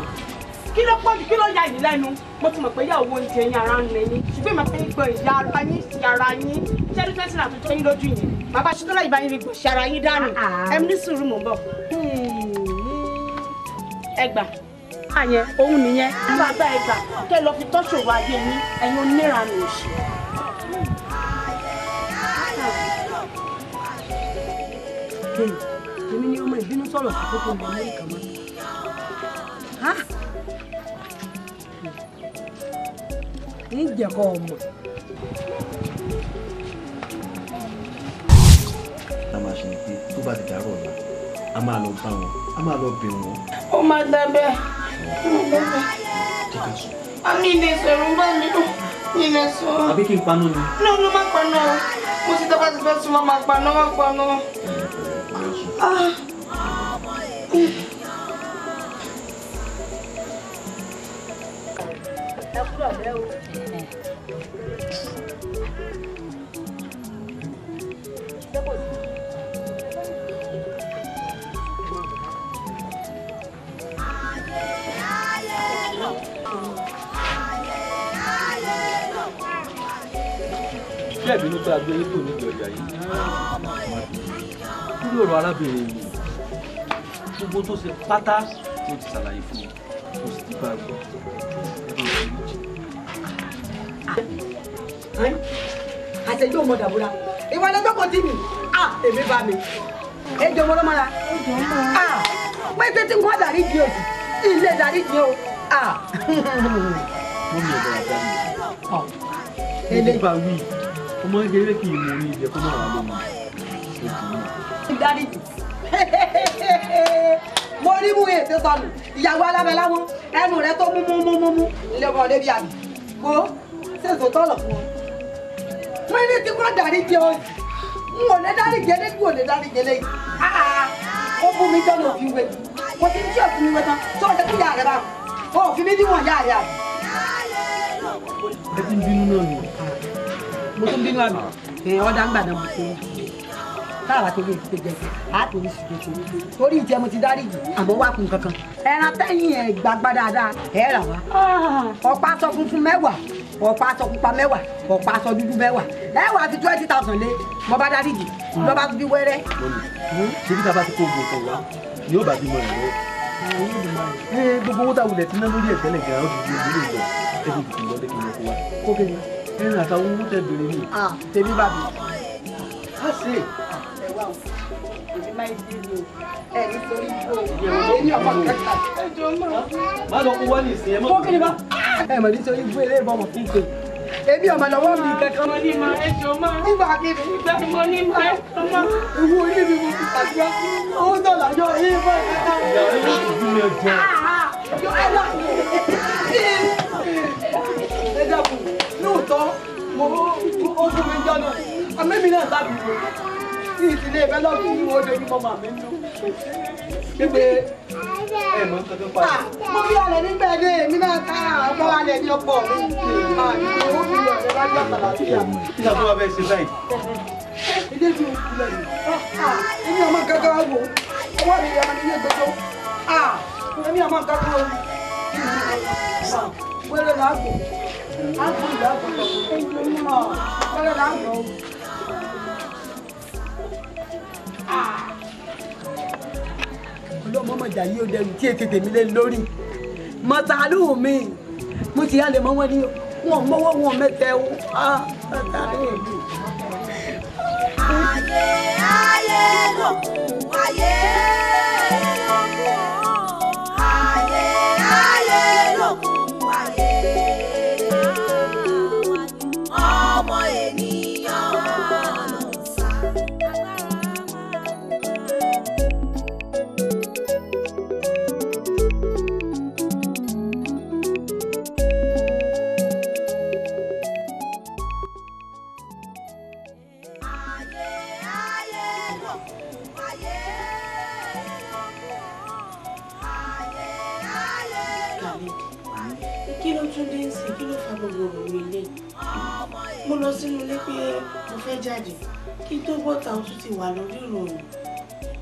[SPEAKER 15] Kí ló pọ̀ jù? Kí ló ya ìlú lẹ́nu? Mo ti mọ̀ pé ìyá owó oúnjẹ yín ara ń lẹ́yìn. Ṣùgbọ́n ìmọ̀ pé gbọ́ ìyá ara yín sí ara yín. Ṣé ẹni twenty naira tó jẹ́ yín lójú yẹn? Bàbá ṣetán láì bá yín fi gbọ̀n ṣe ara yín dànù. Ẹ ní sùúrù mò ń bọ̀. Ẹ gbà. Àyẹn òun nìyẹn. Ẹ máa gbá ẹ gbà. Kẹ́ lọ fi tọ́ṣòro ayé yín. Ẹ̀yin oníranù òṣì.
[SPEAKER 6] Èmi ni ọmọ ìbínú sọ̀rọ̀ sí kókó lọ Amẹ́ríkà mọ́. Ní ìjẹ̀kọ́ ọmọ.
[SPEAKER 16] A máa ṣe ni pé tó bá ti dàárọ̀ ọ̀la, a máa lọ bá wọn, a máa lọ bẹ̀ wọ́n.
[SPEAKER 7] Ó máa dábẹ́.
[SPEAKER 16] Jẹ́ ká sùn.
[SPEAKER 7] A ní ilé sọ̀rọ̀ bá mi lò. Ilé sọ̀rọ̀.
[SPEAKER 2] Àbí kí n paná ni?
[SPEAKER 7] Ní òun ló má paná o. Mo ti tọ́ bá ti fẹ́ sùn, má máa paná, má paná. Ah.
[SPEAKER 6] Ẹ kúrò lẹ́ o.
[SPEAKER 2] Ṣé ẹ̀bínú pé agbé yín kò ní ìjọ ìyá yìí? Lórí ọ̀rọ̀ arábìnrin yìí, gbogbo tó ṣe pátá ló ti ṣàlàyé fún mi, mo sì ti bá a gbọ́.
[SPEAKER 13] Àṣejù ọmọ dàbúrà ìwà lọ́jọ́ kan tí mi à èmi bá mi ejò mọ́ lọ́mọ́ra à pé tí wọ́n dàrí di òsì ilé dàrí di o à.
[SPEAKER 2] Mo mi ọ̀dọ̀ àgbà mi. Ilé bá wí, ọmọ kékeré kì í mú orí ìjẹ kó má wà lómi.
[SPEAKER 13] Dárí jù. Mo rí mú ètò sọnù, ìyàwó alábẹ́láwọ́, ẹnu rẹ tó mú mú mú mú mú, ilé ọmọ ọdẹ bí àmì. Wo ṣèṣò tọ̀lọ̀ fún ọ. Wọ́n ní tí wọ́n dárí jẹ o. N ò lè dárí jẹ lé, n ò lè dárí jẹ lé. Ó bú mi jọ́nà òfin wé. Mo ti ń tí òfin mi wé tán, tó ọ̀sẹ̀ kí ìyá rẹ̀ bá wọn. Òfin mi níwọ̀n ìyá rẹ̀ àbí.
[SPEAKER 2] Ẹ ti ń bínú náà nù.
[SPEAKER 13] Mo tún bínú àbí. Ọ̀dà ń gbàdán mo tó. Táàbà torí èsì tó jẹ á torí sì tó torí ìjẹ mo ti dárí jù àmọ́ wá kun kankan. Ẹran tẹ́yìn ẹ̀ gbàgbá dáadáa ẹ̀ rà wá. Ọ̀pá aṣọ funfun mẹ́wàá, ọ̀pá aṣọ pupa mẹ́wàá, ọ̀pá aṣọ dúdú mẹ́wàá. Ẹ wà fi 20,000 lé, mo bá dárí jù, lọ bá fi wẹ́rẹ́.
[SPEAKER 2] Ṣé bí tábà ti kó oògùn kan wá ni yóò bá bímọ rẹ̀ lọ́wọ́? Gbogbo owó táwulẹ̀ ti ná lórí ẹ̀tẹ́lẹ̀ gan-an ó ti di owó lè lọ. Ẹ ti tètè lọ lé kí n lọ kó wa. Ẹran àtàwọn owó tẹ bèrè ni.
[SPEAKER 13] Tèmi bá mi.
[SPEAKER 2] Á ṣe. Má lọ kó wá ní ìsìn ẹ mọ́.
[SPEAKER 13] Kó kí ni bá? Ẹ mọ̀ ní sọ ibú eré ìbọn mọ̀ kí n ṣe. Èmi ọmọ lọ́wọ́ mi kankan.
[SPEAKER 7] Mo ní ma ẹjọ́ máa.
[SPEAKER 13] Nígbà kí ni?
[SPEAKER 7] Ìgbà mo ní ma ẹjọ́ máa.
[SPEAKER 13] Ìwú orí mi mo fi ṣàdúrà. Owó dọ̀là yọ èyí bọ́ ìkẹta. Yọ ẹ lọ. Ẹ dàpọ̀ lóòótọ́ mo ó fún mi jọ́nà. Àmẹ́mi náà sábì wò. Ní ìdílé ìfẹ́ lọ́dún yìí wọ́n dojú mọ́ màmí nù.
[SPEAKER 2] Pípé ẹ mọ̀ nǹkan tó pa.
[SPEAKER 13] Mo fi alẹ̀ nígbà dé èmi náà ká ọkọ alẹ̀ ní ọkọ mi. Àní owó fi lọ ẹ bá jẹ́ àtàlàfíà.
[SPEAKER 2] Kí ni àbúrò abẹ́ ṣe báyìí?
[SPEAKER 13] Ilé mi ò kú lẹ́yìn. Èmi ọmọ kankan wò. Ọwọ́ mi ọmọ ní ilé gbogbo. Èmi ọmọ kankan wò. Wẹ́rẹ́ là á gbò. Á gbò ìyá àgbò. Wẹ́rẹ́ là á gbò. Ọlọ́mọ mọ̀jà yìí ó dẹrù tí ètè tèmi lé lórí mọ̀tàlú mi mo ti yá lè mọ́ wọn ní wọn mọ́wọ́ wọn mẹ́tẹ́ o mọ̀tàlú mi.
[SPEAKER 3] Ayé ayé lòkun ayé lòkun ayé ayé lòkun ayé ọmọ ènìyàn ló ń sá.
[SPEAKER 6] tún dé ń sìn? Kí ló fa gbogbo òrùn ilé? Mo lọ sínú ilé pé mo fẹ́ jáde, kí n tó bọ́ta o tún ti wà lórí ìròyìn.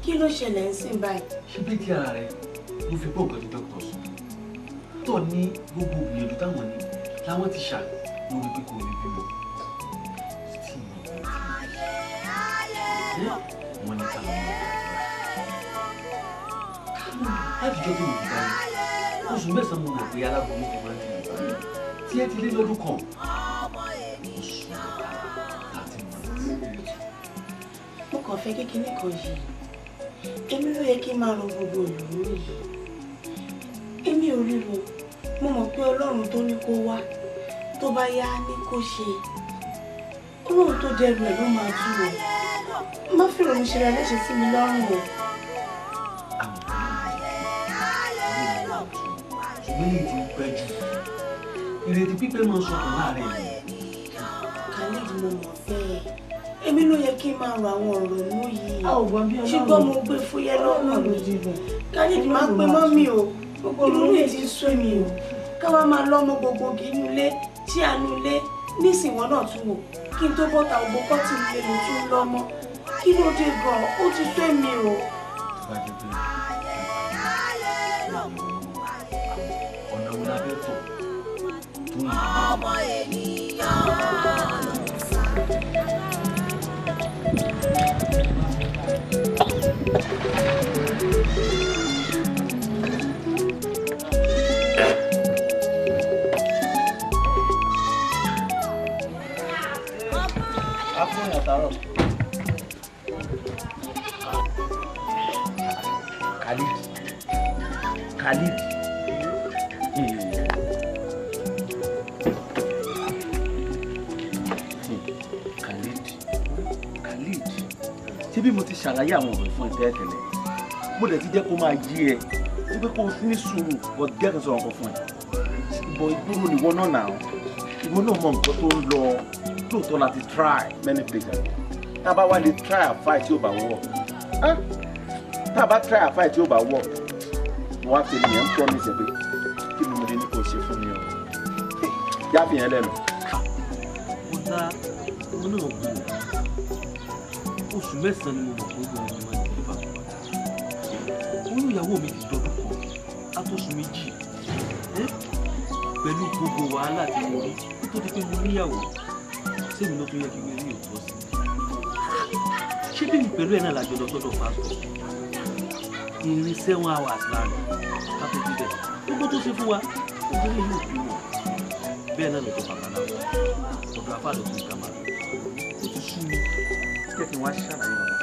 [SPEAKER 6] Kí ló ṣẹlẹ̀ ń sìn báyìí?
[SPEAKER 2] Ṣé bí tí ara rẹ ló fi gbọ́ nǹkan tí dókítà sọ? Tó ní gbogbo ìgbìyànjú táwọn ní láwọn ti ṣà lórí pé kò lè bímọ. Wọ́n ní ká lọ mọ láti jọ́ tó yìí dání. Oṣù mẹ́sàn-án mo mọ̀ pé aláboyún ti máa ń tẹ̀lé báyìí. Tí ẹ ti lé lọ́dún kan, oṣù mẹ́ta 30 months.
[SPEAKER 6] Mo kàn fẹ́ kékeré kan yìí. Èmi ló yẹ kí n máa rọ gbogbo ìlú yìí. Èmi ò ríro. Mo mọ̀ pé Ọlọ́run tó ní kó wá, tó bá yá ní kó ṣe. Ọlọ́run tó dẹrù ẹ̀ ló máa tú o. Má fi ìrònú ṣe ra léṣe sí mi lọ́rùn o.
[SPEAKER 2] Ṣùgbọ́n lè ti pẹ́ jù. Ìrètí pípẹ́ máa ń sọkàn láàrin mi.
[SPEAKER 6] Khalid, mo mọ̀ bẹ́ẹ̀. Èmi ló yẹ kí n máa rọ àwọn ọ̀rọ̀ inú yìí. Ṣùgbọ́n mo gbé fúyẹ́ lọ́kàn mi. Khalid, má pe mọ́ mi o. Ìrònú yìí ti sú mi o. Káwa máa lọ́mọ gbogbo inú ilé, tí àánú ilé, nísìnyí náà tún wò. Kí n tó bọ́ta gbogbo kọ́tì ilé ló tún lọ́mọ. Kí ló dé gan-an? Ó ti sú mi o.
[SPEAKER 2] Tó bá jẹ́ pé ọ̀nà wo la fẹ́ tọ̀ tó yìí.
[SPEAKER 3] Ọmọ ènìyàn.
[SPEAKER 14] Àtàrọ̀. Khalid. Khalid. Khalid. Khalid. Ṣé bí mo ti ṣàlàyé àwọn ọ̀rọ̀ fún ẹ tẹ́lẹ̀tẹ́lẹ̀? Mo dẹ̀ ti jẹ́ kó máa yí ẹ. Wípé kó o ní sùúrù but gẹ́gẹ́ sọ̀rọ̀ nǹkan fún ẹ. Ìbọn ìgboro nìwọ náà nà ó. Ìwọ náà mọ nǹkan tó ń lọ. Lóòótọ́ la ti try many places. Tá a bá wá lè try and fight tí ó bá work, tá a bá try and fight tí ó bá work, wọ́n á fi ènìyàn promise ẹ pé kí ni mo lè ní kó ṣe fún mi o, yá fi yẹn lẹ́nu.
[SPEAKER 2] Ọ̀la mo náà gbọ́ oṣù mẹ́sàn-án ni mo mọ̀ pé obìnrin mi máa ń tẹ̀lé bàbá. Oyún ìyàwó mi ti dọdún kan látọ̀sùn 2 pẹ̀lú gbogbo wàhálà tí mo rí kó tó di pé mo níyàwó. Sẹ́mi ló tún yẹ kí n rí òótọ́ sí i? Ṣé bí mi pẹ̀lú ẹ̀ náà lájọ lọ sọ́dọ̀ pásítọ̀? Ìrìn 7 hours láàrin ká tó débẹ̀. Gbogbo tó ṣe fún wa, obìnrin yóò bí wọn. Bẹ́ẹ̀ náà lọ́dọ̀ babaláwo, ọ̀dọ̀ afá ló tún ká máa lọ. Ó ti sú mi.
[SPEAKER 14] Jẹ́ kí n wá ṣàlàyé ọ̀rọ̀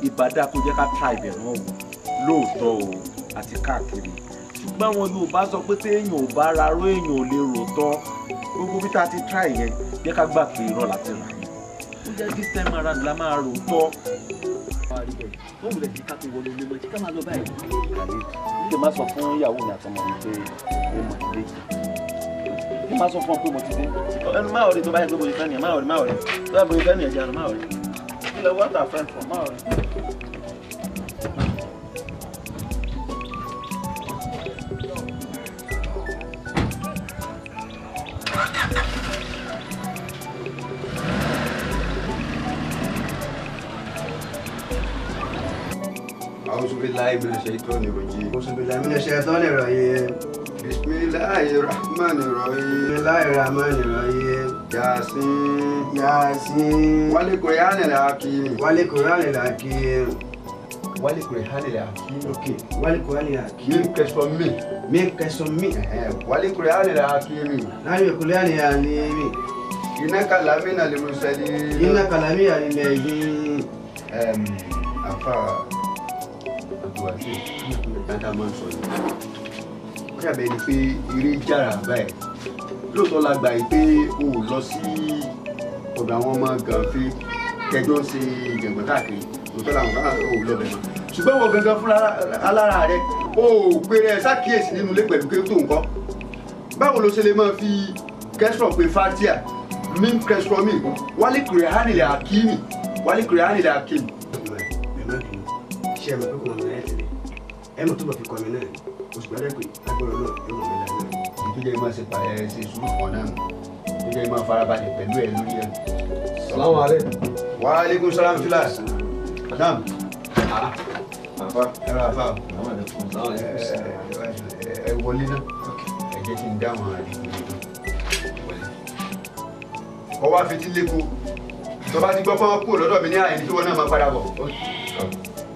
[SPEAKER 14] ìbàdà kó jẹ́ ká try ibẹ̀ náà wò lóòótọ́ o àti káàkiri, ṣùgbọ́n àwọn Yorùbá sọ pé téèyàn ò bá raró, èèyàn ò lè rò tán. Gbogbo bí tá a ti try yẹn, jẹ́ ká gbà pé irọ́ la ti rà yẹn. Ó jẹ́ this time around la máa rò tọ́.
[SPEAKER 2] Wọ́n wulẹ̀ sí ká tó wọlé ilé mọ́, tí ká máa lọ báyìí.
[SPEAKER 14] Khalid, kí n má sọ fún ìyàwó mi àtọmọ mi pé ó mọ̀ nílé, kí n má sọ fún ọ pé mo ti dé. Ẹnu máa rí tó bá yẹ pé mo ti fẹ́ nìyẹn, máa rí, máa rí tó bá yẹ pé mo ti fẹ́ nìyẹn jẹ́ àná, máa rí kí lọ what our friend for, máa rí.
[SPEAKER 10] أعوذ بالله من الشيطان الرجيم.
[SPEAKER 8] أعوذ بالله من الشيطان الرجيم.
[SPEAKER 10] بسم الله الرحمن الرحيم.
[SPEAKER 8] بسم الله الرحمن الرحيم.
[SPEAKER 10] ياسين.
[SPEAKER 8] ياسين.
[SPEAKER 10] والقرآن الحكيم.
[SPEAKER 8] والقرآن الحكيم.
[SPEAKER 10] والقرآن الحكيم.
[SPEAKER 8] Okay. والقرآن الحكيم.
[SPEAKER 10] Mí kẹsàn mí.
[SPEAKER 8] Mí kẹsàn mí.
[SPEAKER 10] والقرآن الحكيم.
[SPEAKER 8] والقرآن الحكيم.
[SPEAKER 10] إنك لمن المرسلين.
[SPEAKER 8] إنك لمن المرسلين.
[SPEAKER 10] Afa Abdulwasi, dáadáa máa ń sọ yìí. Ó dàbí ẹni pé eré jára báyìí. Lóòótọ́ la gbà yìí pé o ò lọ sí ọ̀dọ̀ àwọn ọmọ gànfẹ́ kẹjọ ń ṣe ìjẹ̀gbọ́n káàkiri. Lóòótọ́ làwọn kan ò lọ bẹ̀ mọ́. Ṣùgbọ́n wọ gangan fúnra alára rẹ, o ò péré ẹ sákìyèsí nínú ilé pẹ̀lú kí tó nǹkan. Báwo ló ṣe lè máa fi kẹ́sọ̀ pé Fatia, mím kẹ́sọ̀ mi, wálé kùrẹ́hánì lè àkímì, wálé kùrẹ́hánì lè àkímì.
[SPEAKER 8] Ẹ má bínú, ṣé ẹ mọ̀ pé kò mọ̀ mi láì tẹ̀lé? Ẹ mọ̀ tó bọ̀ fi kọ́ mi náà ni. Oṣù gbọ́dọ̀ pé agbára náà ẹ mọ̀ mi láì náà.
[SPEAKER 10] Tó jẹ́ máa ṣe pààyà ṣe sùúrù kan náà tó jẹ́ máa farabalẹ̀ pẹ̀lú ẹ lórí ẹ.
[SPEAKER 16] Salamu alaikum.
[SPEAKER 10] Wa alaikum salam fila. Naam.
[SPEAKER 16] Àfa.
[SPEAKER 10] Ẹ rà àfa. Ẹ wọlé náà. Ẹ jẹ́ kí n dáhùn àdìgbò mi. Kọ́ wá fetí léko. Tó bá ti gbọ́ fọ́n kúrò lọ́dọ̀ mi ní àyè tí wọ́n náà máa padà bọ̀.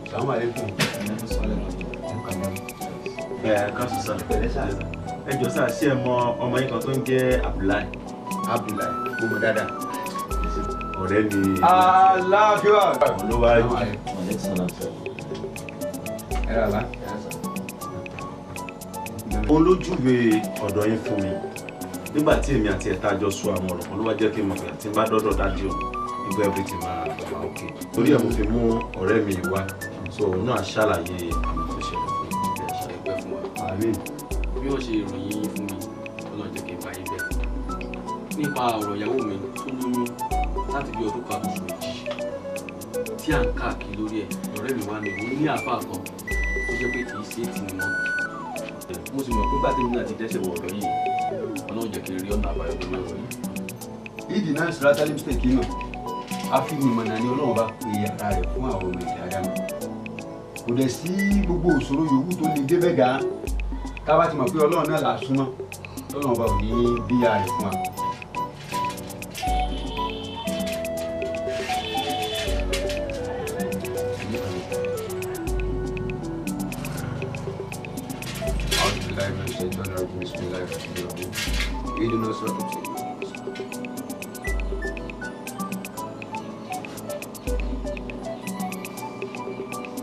[SPEAKER 10] Salamu alaikum.
[SPEAKER 2] Ẹ káàsì sá. Ẹ jọ sá, ṣé ẹ mọ ọmọ yín kan tó ń jẹ́ Abdullahi?
[SPEAKER 10] Abdullahi, mo mọ̀ dáadáa.
[SPEAKER 2] Ọ̀rẹ́ mi.
[SPEAKER 10] Aláàfíà.
[SPEAKER 2] Olúwa
[SPEAKER 10] ẹ rà bá.
[SPEAKER 2] Òun ló júwe ọ̀dọ̀ yín fún mi nígbà tí èmi àti ẹ̀ta jọ sọ àwọn ọ̀rọ̀ kan ló wá jẹ́ kí n mọ̀ pé àti bá dọ́dọ̀ dájú o nígbà everything máa wà òkè. Torí ẹ̀ mo fi mú ọ̀rẹ́ mi wá, so òun náà ṣàlàyé àwọn tó ṣẹlẹ̀ fún mi.
[SPEAKER 16] Ẹ pẹ́ fún wa.
[SPEAKER 10] Àmín.
[SPEAKER 16] Bí wọ́n ṣe ìròyìn yín fún mi, Ọlọ́run jẹ́ kí n bá yín bẹ́ẹ̀. Nípa ọ̀rọ̀ ìyàwó mi tó lóyún láti bí ọdún kan àtòṣù méjì tí à ń káàkiri lórí ẹ̀, ọ̀rẹ́ mi wá ní òun ní àáfàá kan tó jẹ́ pé kì í ṣe é tì ní mọ́. Mo sì mọ̀ pé gbàtẹ́mi náà ti dẹ́sẹ̀ wọ̀ ọ̀dọ̀ yìí, Ọlọ́run jẹ́ kí n rí ọ̀nà àbáyọ lórí ọ̀rọ̀ yìí.
[SPEAKER 10] Ìdí náà sọ̀rọ̀ mistake náà àfihàn ni Ọlọ́run bá pe ara rẹ̀ fún àwọn ọmọ ìdí ara mi. Kò dẹ̀ sí gbogbo òṣòro yòówù tó lè débẹ̀ gan. Tá a bá ti mọ̀ pé Ọlọ́run náà là á súnmọ́, Ọlọ́run bá ò ní bíyà rẹ̀ fún wa.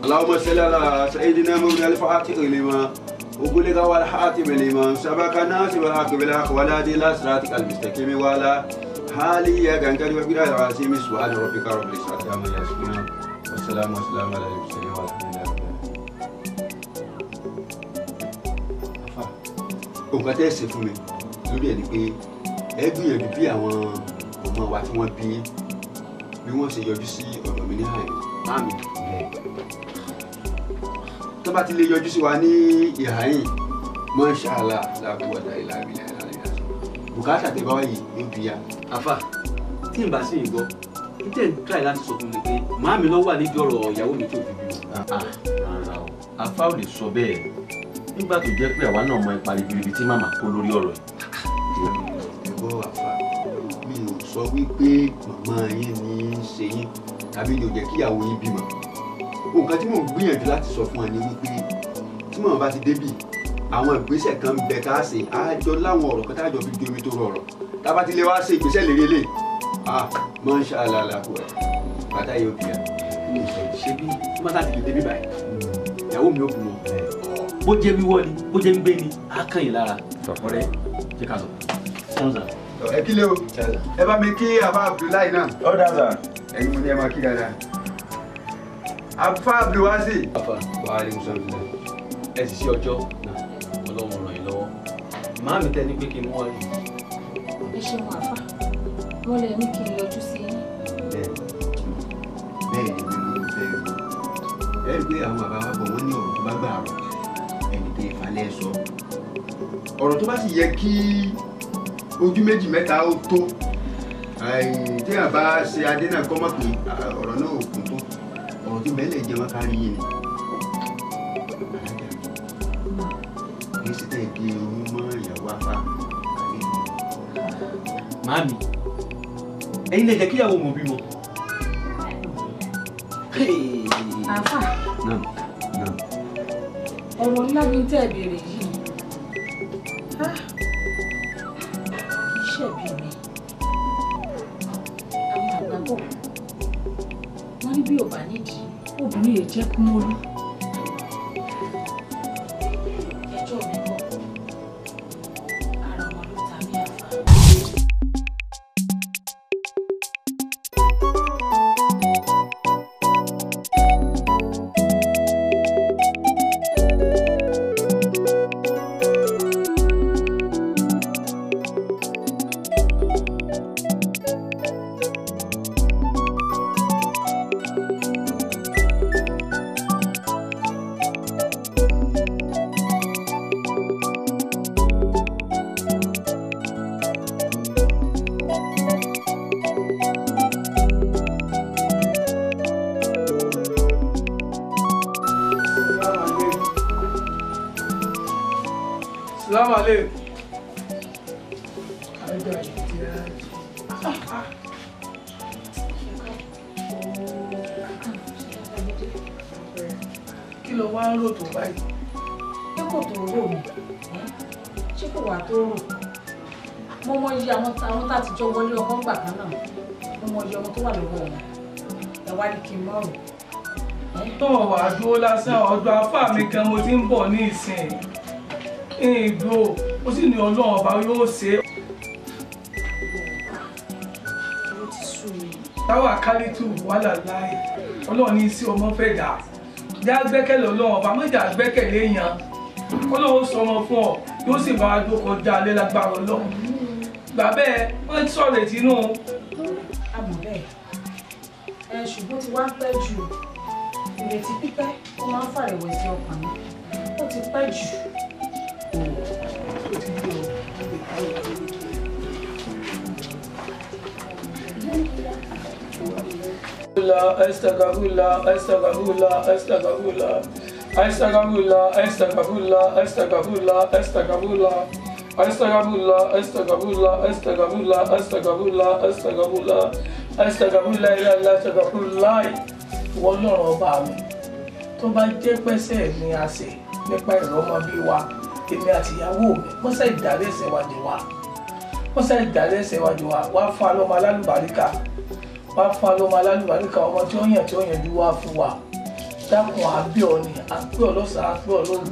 [SPEAKER 10] اللهم صل على سيدنا محمد الفاتح لما أغلق والحاتم لما سبق الناس والحق بالحق ولا إلى صراطك المستقيم ولا حالي كان وبلا العظيم. سبحان ربك رب العزة عما يصفون والسلام والسلام على المرسلين والحمد لله. Nǹkan tẹ́ ẹ ṣe fún mi lórí ẹ̀ ni pé ẹ gbìyànjú bí àwọn ọmọ wa tí wọ́n bí bí wọ́n ṣe yọjú sí ọ̀dọ̀ mi ní àyè.
[SPEAKER 16] Mami.
[SPEAKER 10] Tó bá ti lè yọjú sí wa ní ìhà yìí, Masha Allah la quwwata illa billah. Bùkátà tẹ bá wá yìí yóò bí ya.
[SPEAKER 16] Àfà, tí n bá sì ń gbọ́, n tẹ̀ ń tíráì láti sọ fún mi pé màámi ló wà nídìí ọ̀rọ̀ ìyàwó mi tó fi bí wọn.
[SPEAKER 2] Rárá o, àfà ò lè sọ bẹ́ẹ̀ nígbà tó jẹ́ pé àwa náà mọ ipa ribiribi tí màmá kó lórí ọ̀rọ̀ yìí.
[SPEAKER 10] Ẹ gbọ́ àfà, mi ò sọ wípé màmá yín ní í ṣe yín tàbí ní ò jẹ́ kíyàwó yín bímọ. Nǹkan tí mò ń gbìyànjú láti sọ fún wa ni wípé tí màmá bá ti débì, àwọn ìgbésẹ̀ kan bẹ tá a ṣe, á jọ láwọn ọ̀rọ̀ kan tá a jọ fi di omi tó rọrọ̀. Tá a bá ti lè wá ṣe ìgbésẹ̀ lérí lè, ah, Masha Allah la quwwata bàtà yóò bìyà.
[SPEAKER 16] Ṣé bí tí màtá ti lè débì báyìí, ìyàwó mi ò bímọ. Bó jẹ́ wíwọ́ ni, bó jẹ́ gbígbé ni, á kàn yín lára. Ọ̀rẹ́, jẹ́ ká lọ.
[SPEAKER 10] Ẹ kílé o, ẹ bá mi kí àbá Abdullahi náà.
[SPEAKER 14] Ó dáa sà.
[SPEAKER 10] Ẹ̀yin mo ní ẹ máa kí dáadáa. Àfà Abdulwasi.
[SPEAKER 16] Àfà.
[SPEAKER 10] Wa alaikum salam.
[SPEAKER 16] Ẹ sì ṣe ọjọ́, Ọlọ́run ràn yín lọ́wọ́. Màámi tẹ́ ní pé kí n mú wá rí.
[SPEAKER 1] Ẹ ṣeun àfà, wọ́n lè ní kí n yọjú sí yín.
[SPEAKER 10] Bẹ́ẹ̀ ni mo fẹ́ rí. Ẹ rí pé àwọn bàbá wa bọ̀ wọ́n ní ọ̀rọ̀ tó bá gbà rọ̀ ẹnì kan ìfàlẹ́ sọ. Ọ̀rọ̀ tó bá sì yẹ kí ojú méjì mẹ́ta ó tó. Téèyàn bá ṣe adé náà kọ́ mọ̀ pé ọ̀rọ̀ náà ò kún tó. Ọ̀rọ̀ tí mẹ́lẹ̀ jẹ́ wọn kárí yín ni. Kì í ṣe tẹ́ di oyún mọ́ ìyàwó afá.
[SPEAKER 16] Màámi, ẹ̀yin lè jẹ́ kíyàwó mo bímọ.
[SPEAKER 1] Àfà. Ọ̀rọ̀ ńlá ni tẹ́ ẹ béèrè yìí. Kì í ṣẹ̀bi mi. Àwọn àgbà bọ̀, wọ́n ní bí ò bá nídìí, obìnrin yìí jẹ́ kúmọ́lú. Ẹjọ́ mi bọ̀, ara wọn ló ta mí àfà.
[SPEAKER 17] aleykum. Kí ló wá ń rò tó báyìí?
[SPEAKER 1] Ṣé kò tó rò mí? Ṣé kò wá tó rò? Mo mọ iye àwọn tá a ti jọ wọlé ọkọ ńgbà kan náà. Mo mọ iye ọmọ tó wà lọ́wọ́ wọn. Ẹ wá ní kí n mọ̀ rò.
[SPEAKER 17] Tó wà dúró lásán, ọ̀dọ̀ àfáà mi kan mo ti ń bọ̀ ní ìsìn. Ìgbò ó sì ní Ọlọ́run ọba yóò ṣe.
[SPEAKER 1] Ó ti sú mi.
[SPEAKER 17] Táwa kálítù wàhálà láì. Ọlọ́run ní sí ọmọ fẹ́ dà. Já gbẹ́kẹ̀lé Ọlọ́run ọba, má jà gbẹ́kẹ̀lé èèyàn. Ọlọ́run sọ ọmọ fún ọ, yóò sì bá wa dúró kọjá alẹ́ lágbára Ọlọ́run. Bàbá ẹ, wọ́n ti sọ̀rọ̀ ètí inú.
[SPEAKER 1] Àmọ́ bẹ́ẹ̀, ẹ ṣùgbọ́n ti wá ń pẹ́ jù. Ìrètí pípẹ́ ó máa ń fàrẹ̀wẹ̀sì ọkàn mi. Ó ti pẹ́ jù.
[SPEAKER 17] Astagfirullah, astagfirullah, astagfirullah, astagfirullah, astagfirullah, astagfirullah, astagfirullah, astagfirullah, astagfirullah, astagfirullah, astagfirullah, astagfirullah, astagfirullah, illallah, astagfirullah. Wọ́n lọ́rọ̀ ọba mi tó bá jẹ́ pẹ́sẹ̀ ní àṣẹ nípa ìrọ́mọ bí wa, èmi àti ìyàwó mi, wọ́n sẹ́ ìdarí ẹ̀ṣẹ̀ wa jì wá, wọ́n sẹ́ ìdarí ẹ̀ṣẹ̀ wa jì wá, wá fún alọ́mọ alálùbáríkà, wá fún alọ́mọ alálùbáríkà, ọmọ tí ó yàn tí ó yànjú wá fún wa. Dákun àbí ọ ni, àpé ọ lọ́sàn-án, àpé ọ lóru,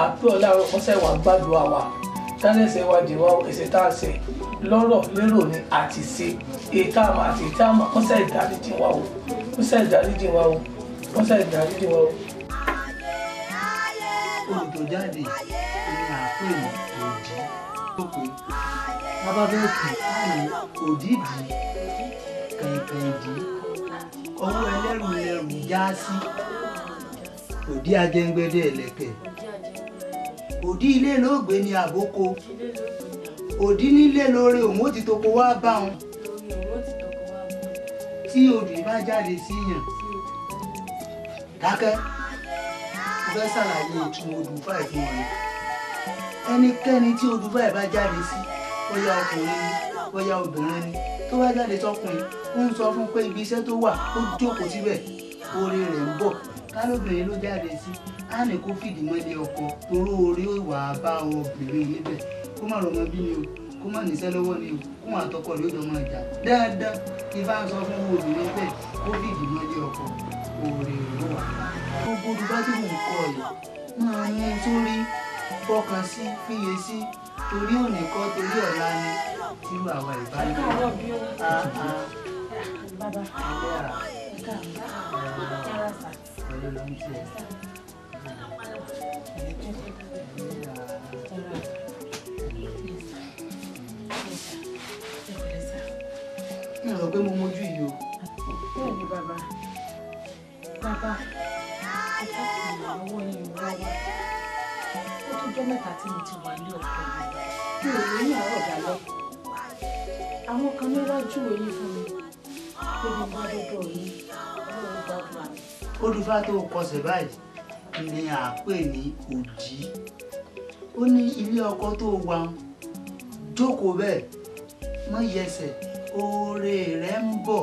[SPEAKER 17] àpé ọ láàárọ̀, wọ́n sẹ́ wà gbàdúrà wa, dárí ẹ̀ṣẹ̀ wa jì wá, ẹ̀ṣẹ̀ tá a ṣẹ̀ lọ́rọ̀ lérò ni àti ṣe ètò àmà àti ètò àmà, wọ́n sẹ́ ìdarí jì wá o, wọ́n sẹ́ ìdarí jì wá o, wọ́n sẹ́ ìdarí jì wá o.
[SPEAKER 18] Olùtọ́jáde ni à ń pè ní òdì tó pé bàbá fẹ́ kì á ní òdìdí kẹ̀kẹ̀dì ọwọ́ ẹlẹ́rù lẹ́rù já sí òdì ajẹ́ngbẹ́dẹ́ ẹ̀lẹ́kẹ̀ òdì ilé ló gbé ní àbókò òdì nílé lórí òun ó ti toko wá bá wọn tí odù bá jáde síyàn dákẹ́. Mo fẹ́ ṣàlàyé ìtumọ̀ odù fáì fún ọ ni. Ẹnikẹ́ni tí odù fáì bá jáde sí, bóyá ọkùnrin ni, bóyá obìnrin ni, tó bá jáde sọkùnrin, ó ń sọ fún pé ibi iṣẹ́ tó wà, ó jókòó síbẹ̀, oore rẹ̀ ń bọ̀. Kálóbìnrin ló jáde sí, á ní kó fìdí mọ́lé ọkọ, toró oore ó wà á bá obìnrin níbẹ̀. Kó má rọmọ bí ni o, kó má níṣẹ́ lọ́wọ́ ni o, kó wọn àtọkọ rẹ̀ ó jọ máa jà. Dáadáa, Ifá ń sọ fún obìnrin bẹ́ẹ̀, kó fìdí mọ́lé ọkọ, oore rẹ̀ ó wà. Gbogbo olùbá tí mò ń kọ yìí máa mú un sórí, fọkàn sí, fiyè sí, torí òní kọ́ torí ọ̀la ni tírú àwa ìbálẹ̀.
[SPEAKER 1] Káàárọ̀ bí ó. Bàbá. Káàárọ̀.
[SPEAKER 18] Pẹ̀lú ló ń tiẹ̀. Mi ò rò pé mo mojú yìí o.
[SPEAKER 1] Bẹ́ẹ̀ ni bàbá. Bàbá, ìrànlọ́wọ́ yín wá wá. Ó tó jọ́ mẹ́ta tí mo ti wà ní ọkọ mi. Mi ò lóyún àárọ̀ dalẹ́. Àwọn kan ní wájú eyín fún mi. Pé bí mo bá dọ́dọ̀ yín, Ọlọ́run gbàdúrà mi.
[SPEAKER 18] Olùfà tó kọsẹ̀ báyìí ni à ń pè ní òdì. Ó ní ilé ọkọ tó wà ń jókòó bẹ́ẹ̀, mọ́ yẹsẹ̀, oore rẹ̀ ń bọ̀,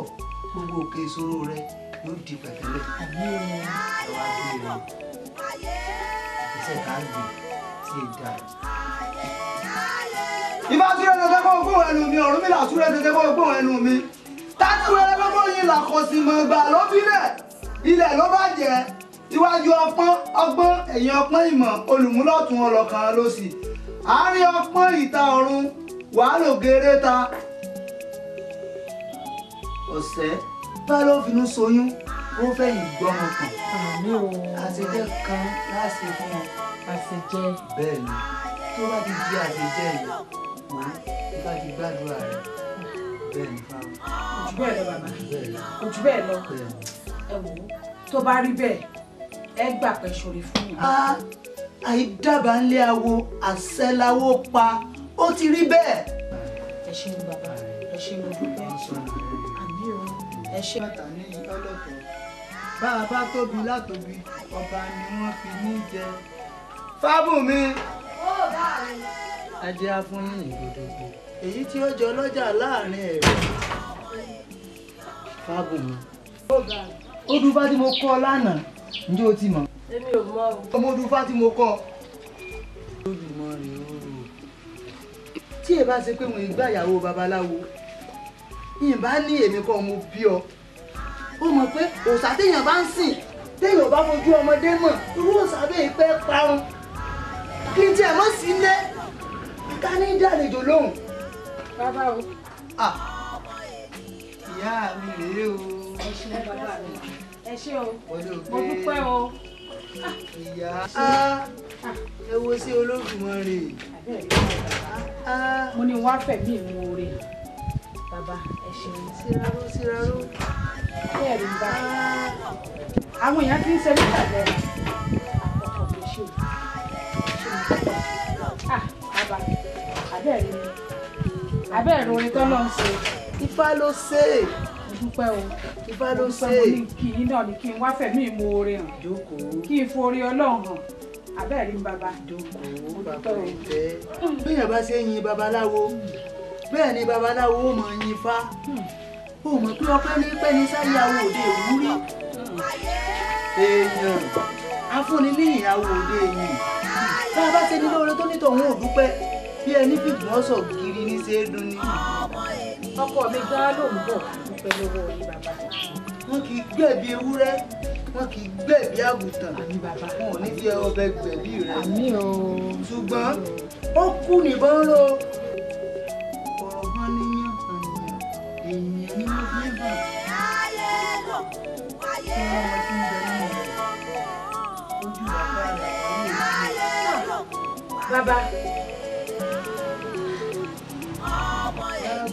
[SPEAKER 18] gbogbo òkè ìṣòro rẹ̀ yóò di pẹ̀tẹ́lẹ̀.
[SPEAKER 1] Àmín o.
[SPEAKER 18] Ẹ wá béèrè ìgbésẹ̀ tá a gbé tí ì dáa.
[SPEAKER 8] Ifá súré tètè kó gbóhùn ẹnu mi, Ọ̀rúnmìlà súré tètè kó gbóhùn ẹnu mi. Tátí wẹrẹ gbogbo yìí làkọsí mọ̀ gbà ló bílẹ̀, ilẹ̀ ló bàjẹ́. Iwájú ọpọ́n ọgbọ́n, ẹ̀yìn ọpọ́n ìmọ̀, olùmúlọ̀tún ọlọ́kan ló sì. Àárín ọpọ́n ìta ọ̀run, wàá lò géré ta.
[SPEAKER 18] Ọ̀sẹ̀ bá ló finú soyún, ó fẹ̀yìn gbọ́mọ pọ̀n.
[SPEAKER 1] Àmín o.
[SPEAKER 18] Àṣejẹ kan láṣẹ fún ọ.
[SPEAKER 1] Àṣejẹ.
[SPEAKER 18] Bẹ́ẹ̀ ni, tó bá ti di àṣejẹ yìí, wò ó, Ifá ti gbàdúrà rẹ̀. Bẹ́ẹ̀ ni fáwọn.
[SPEAKER 1] Kò jù bẹ́ẹ̀ lọ bàbá.
[SPEAKER 18] Bẹ́ẹ̀ ni.
[SPEAKER 1] Kò jù bẹ́ẹ̀ lọ.
[SPEAKER 18] Bẹ́ẹ̀ ni.
[SPEAKER 1] Ẹ wò ó, tó bá rí bẹ́ẹ̀, ẹ gbà pé ṣòro fún mi.
[SPEAKER 18] Àìdábàá ńlé awo, àṣẹ láwo pa, ó ti rí bẹ́ẹ̀.
[SPEAKER 1] Ẹ ṣeun bàbá, ẹ ṣeun mo dúpẹ́. Àmín o, ẹ ṣe.
[SPEAKER 18] Bàtà ní ọlọ́tọ̀. Bá a bá tóbi látóbi, ọba ni wọ́n fi ní jẹ.
[SPEAKER 8] Fábùnmi.
[SPEAKER 11] Ó bá mi.
[SPEAKER 8] Adé á fún yìnyín gbódógbó. Èyí tí ó jọ lọ́jà láàrin ẹ̀rọ. Fábùnmi. Odù Ifá tí mo kọ́ lánàá, ǹjẹ́ o ti mọ̀?
[SPEAKER 6] Èmi ò mọ̀ o.
[SPEAKER 8] Ọmọ odù Ifá tí mo kọ́. Olódùmarè ooo. Tí ẹ bá ṣe pé mo ìgbà ìyàwó babaláwo, ìbá ní èmi kọ́ mo bí ọ. Ó mọ̀ pé òòṣà téèyàn bá ń sìn, téèyàn bá fojú ọmọdé mọ̀, irú òòṣà bẹ́ẹ̀ pẹ́ parun. Kí n tiẹ̀ mọ́ sí ilé, ká ní dàlejò lóhùn.
[SPEAKER 1] Bàbá o.
[SPEAKER 8] Ìyá mi rèé o.
[SPEAKER 1] Ẹ ṣé bàbá mi. Ẹ ṣé o. Mo dúpẹ́ o.
[SPEAKER 8] Ìyá ẹ wo sí Olódùmarè.
[SPEAKER 1] Mo ní wá fẹ̀mí ìmoore. Bàbá ẹ ṣeun.
[SPEAKER 8] Síraró síraró.
[SPEAKER 1] Bẹ́ẹ̀ ni bá. Àwọn èèyàn ti ń ṣe nígbà lẹ́nu. Àkọ́kọ́ mi ṣe o. Bàbá àbẹ́ẹ̀rí mi. Àbẹ́ẹ̀rí orin tó lọ́ ń ṣe.
[SPEAKER 8] Ifá ló ṣe é.
[SPEAKER 1] Mo dúpẹ́ o.
[SPEAKER 8] Ifá ló ṣe é.
[SPEAKER 1] Mo ní kí yín náà ni kí n wá fẹ̀mí ìmoore hàn.
[SPEAKER 8] Jókòó.
[SPEAKER 1] Kí n forí Ọlọ́run hàn. Àbẹ́ẹ̀rí mi bàbá.
[SPEAKER 8] Jókòó bàbá ìtẹ́. Béèyàn bá ṣe yin babaláwo, bẹ́ẹ̀ ni babaláwo ó mọ̀ yin Ifá. Ó mọ̀ pé ọpẹ́ ní pẹ́ ní sáyé awo òde ìwúrí. Èèyàn afúnni ní ìyàwó òde yìí. Bá a bá ṣe ní lóore tó ní tòun ò dúpẹ́. Bí ẹni fìgbọ́n sọ gírí ní ṣe é dun ni.
[SPEAKER 1] Ọkọ mi gan ló ń bọ̀ dúpẹ́ lọ́wọ́ yín bàbá.
[SPEAKER 8] Wọ́n kì í gbẹ̀bí ewúrẹ́, wọ́n kì í gbẹ̀bí àgùntàn. Wọn ò ní fi ọbẹ̀ gbẹ̀bí rẹ̀.
[SPEAKER 1] Àmín o.
[SPEAKER 8] Ṣùgbọ́n ó kú nìbọn ró. Ọ̀rọ̀ gan ni yán èèyàn ni wọ́n fi ń hàn. Kí wọ́n lọ sí ibẹ̀ nínú rẹ̀. Ojú bàbá rẹ̀ wà ní èyí.
[SPEAKER 1] Bàbá.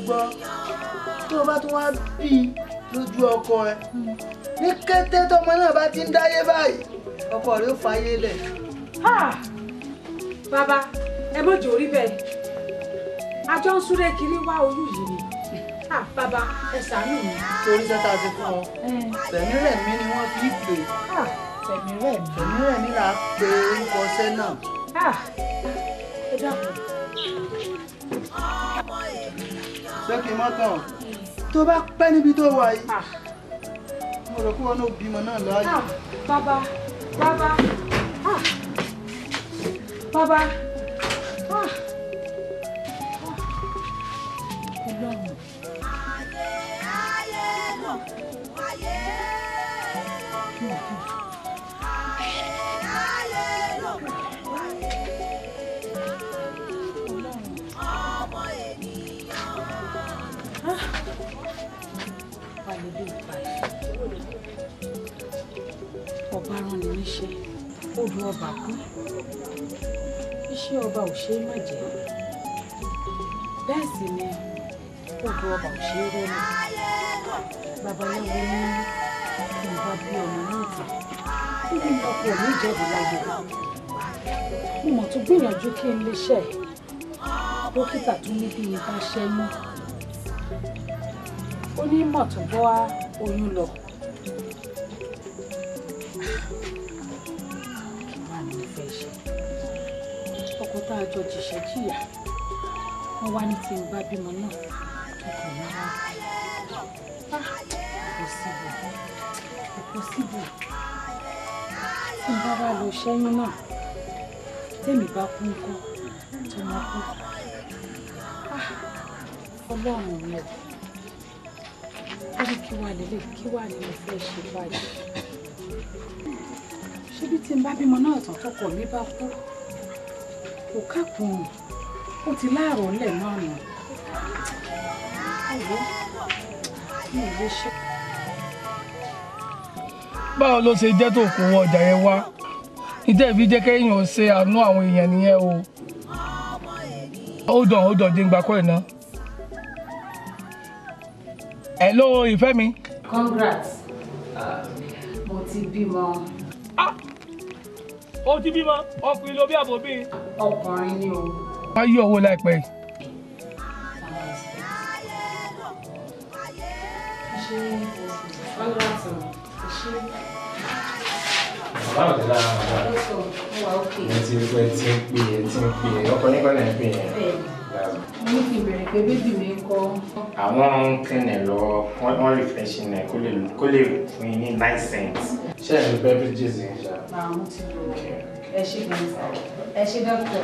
[SPEAKER 8] Gbọ́ tó o bá tún wá bí i lójú ọkọ ẹ ní kété tọmọ náà bá ti ń dáyé báyìí ọkọ rẹ ó fàyè lẹ̀.
[SPEAKER 1] Bàbá ẹ mọ̀ jò rí bẹ́ẹ̀ a jọ ń súré kiri wá oyún yìí ni bàbá ẹ ṣàánú mi.
[SPEAKER 8] Torí sẹ́ta ti fún ọ tẹ̀mí rẹ̀ mí ni wọ́n fi pè
[SPEAKER 1] tẹ̀mí rẹ̀ mí
[SPEAKER 8] tẹ̀mí rẹ̀ mí là á pe orúkọ ọṣẹ́ náà.
[SPEAKER 1] Ẹ dákun.
[SPEAKER 8] Ṣé kí n má tàn tó bá pẹ́ níbi tó wà yìí mo rò pé wọn náà bímọ náà láàyè.
[SPEAKER 1] Bàbá bàbá bàbá Ọlọ́run. Ọba rán ni níṣẹ́, odò ọba kú. Iṣẹ́ ọba ò ṣe é má jẹ́. Bẹ́ẹ̀ sì ni odò ọba ò ṣe é rọ́nà. Babaláwo ní kí n bá bí ọmọ náà tán. Ó ní ọkọ mi jáde láyé. Mo mọ̀ tún gbìyànjú kí n lè ṣẹ́. Dókítà tún ní bí n bá ṣẹ́yún. Ó ní mọ̀ tó bọ́ oyún lọ. Kí wàá ní mo fẹ́ ṣe? Ọkọ tá a jọ jìṣẹ́ jìyà. Wọ́n wá ní tí n bá bímọ náà. Ọkọ mi wá. Kò síbò. Kò síbò. Tí n bá wá lọ ṣẹ́yún náà, tèmi bá kú ńkọ́, tó máa kú. Ọlọ́run mi ò. Ó ní kí wàá lélẹ̀ kí wàá ní mo fẹ́ ṣe báyìí. Ṣebí tí n bá bímọ náà tán tọkọ mi bá kú, kò kákùn ó ti láàrọ̀ ńlẹ̀ náà nù. Ọ̀wọ́ mi ò lè ṣe.
[SPEAKER 17] Báwo ló ṣe jẹ́ tó kó ọjà yẹn wá? Ìjẹ́ ìbí jẹ́ kéèyàn ṣe àánú àwọn èèyàn nìyẹn o. Ó dàn jẹ́ ń gbà kọ́ ẹ̀ náà. Hello, ìfẹ́ mi.
[SPEAKER 1] Congrats. Mo ti bímọ.
[SPEAKER 17] Ó ti bímọ, ọkùnrin ló bí àbò bí.
[SPEAKER 1] Ọkùnrin ni o.
[SPEAKER 17] Wọ́n yí owó láìpẹ́ yìí.
[SPEAKER 1] Ṣé congrats o. Ṣé.
[SPEAKER 19] Báwo ti lára wọn bá?
[SPEAKER 1] Dókítà, mo wà ókè.
[SPEAKER 19] Mo ti rí pé tí ń pè é tí ń pè é ọkọ yín kọ́ lẹ̀ ń pè é.
[SPEAKER 1] Bẹ́ẹ̀ni. Mo ní kí n bèrè pé bébì mi ń kọ́.
[SPEAKER 19] Àwọn ń kẹ́nẹ̀ lọ, wọ́n refreshing ẹ̀ kó lè fún yín ní 9 cents. Ṣé ẹ̀ ní beverages yẹn ṣá?
[SPEAKER 1] Àwọn ti lò. Ẹ ṣé gan-an. Ẹ ṣé dókítà.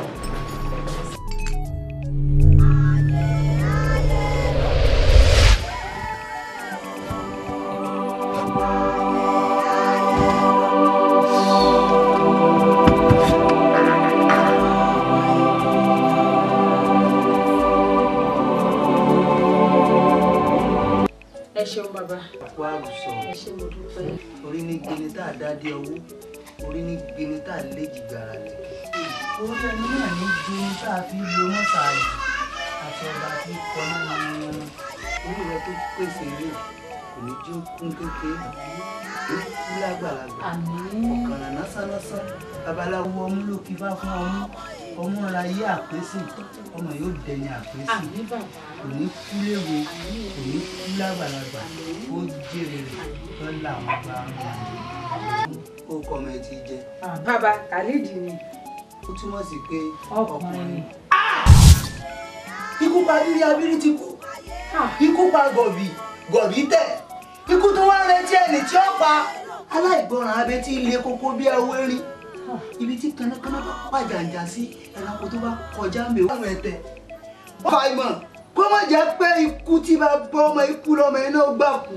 [SPEAKER 1] Ẹ ṣeun bàbá.
[SPEAKER 18] Kó àrùsọ.
[SPEAKER 1] Ẹ ṣé mo dúpẹ́.
[SPEAKER 18] Orí ní gbeni tá a dá dé ọwọ́, orí ní gbeni tá a lé jìgbàrà lẹ̀kẹ̀. Orí ẹni náà ní gbeni tá a fi lo mọ́sàárì àti ọba tí kọ náà ní orí rẹ tó pèsè ilé kò ní jó kún kékeré, ó kú lágbàlagbà. Ọ̀kànrà násánásán, babaláwo ọmú ló kí bá fún ọmú, ọmú ra yé àpésì, ọmọ yóò dẹni àpésì. Kò ní kú léwe, kò ní kú lágbàlagbà, ó jèrè rẹ̀ lọ́la àwọn bá wọn. Ó kọ́ ọmọ ẹ ti jẹ.
[SPEAKER 1] Bàbá Khalid ni.
[SPEAKER 18] Ó túmọ̀ sí pé
[SPEAKER 1] ọkùnrin ni.
[SPEAKER 18] Ikú pa abírí, abírí ti kú. Ikú pa gọ̀bì, gọ̀bì tẹ̀. Ikú tó wá ń retí ẹni tí ó pa. Aláìgbọràn abetí ilé kókó bí awérin. Ibi tí kánákáná bá pàjàǹjà sí, ẹranko tó bá kọjá ń bè wọ́n ẹ̀tẹ̀. Fa ìmọ̀ kó má jẹ́ pé ikú tí bá bọ́ ọmọ ikú lọ́mọ iná gbà kú.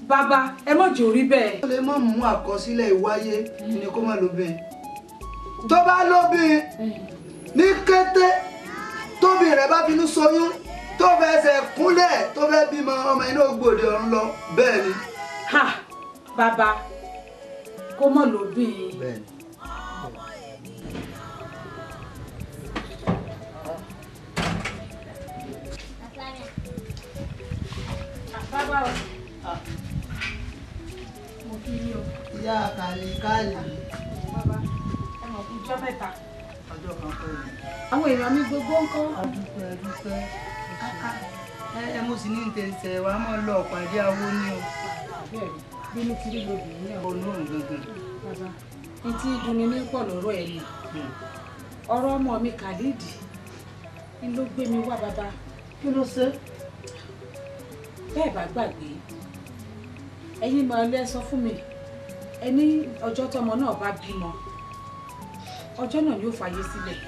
[SPEAKER 1] Bàbá ẹ mọ̀ jò rí bẹ́ẹ̀.
[SPEAKER 18] Ó lè má mú àkọsílẹ̀ ìwáyé ni kó má lóbìn. Tó bá lóbìn ní kété tóbi rẹ̀ bá finú ṣoyún tó fẹsẹ̀ kúnlẹ̀ tó fẹ́ bímọ ọmọ iná gbòde ọ̀run lọ bẹ́ẹ̀ ni.
[SPEAKER 1] Bàbá kó mọ̀ lóbìn.
[SPEAKER 18] Bẹ́ẹ̀ ni.
[SPEAKER 1] Bàbá o. Mo kí yín o.
[SPEAKER 18] Ìyá kàlíkàlí.
[SPEAKER 1] Bàbá ẹ mọ̀ kú jọ́ mẹ́ta.
[SPEAKER 18] Ọjọ́ kan pẹ̀lú.
[SPEAKER 1] Àwọn èèyàn mi gbogbo ń kọ́.
[SPEAKER 18] Adúpẹ́ adúpẹ́. Ẹ mo sì ní tẹ̀sẹ̀ wa máa lọ pàdé awo ní o.
[SPEAKER 1] Bẹ́ẹ̀ni, bí ní ti rí lóbìnrin náà.
[SPEAKER 18] Olóhùn gangan.
[SPEAKER 1] Bàbá, ní tí dunni ní pọ̀ lọ́rọ̀ ẹ̀ ni. Ọ̀rọ̀ ọmọ mi Khalid ni ló gbé mi wá bàbá.
[SPEAKER 18] Kí ló ṣe?
[SPEAKER 1] Bẹ́ẹ̀ bá gbàgbé, ẹ̀yin máa lẹ sọ fún mi, ẹ ní ọjọ́ tọmọ náà bá bímọ, ọjọ́ náà ni ó fàyè sílẹ̀.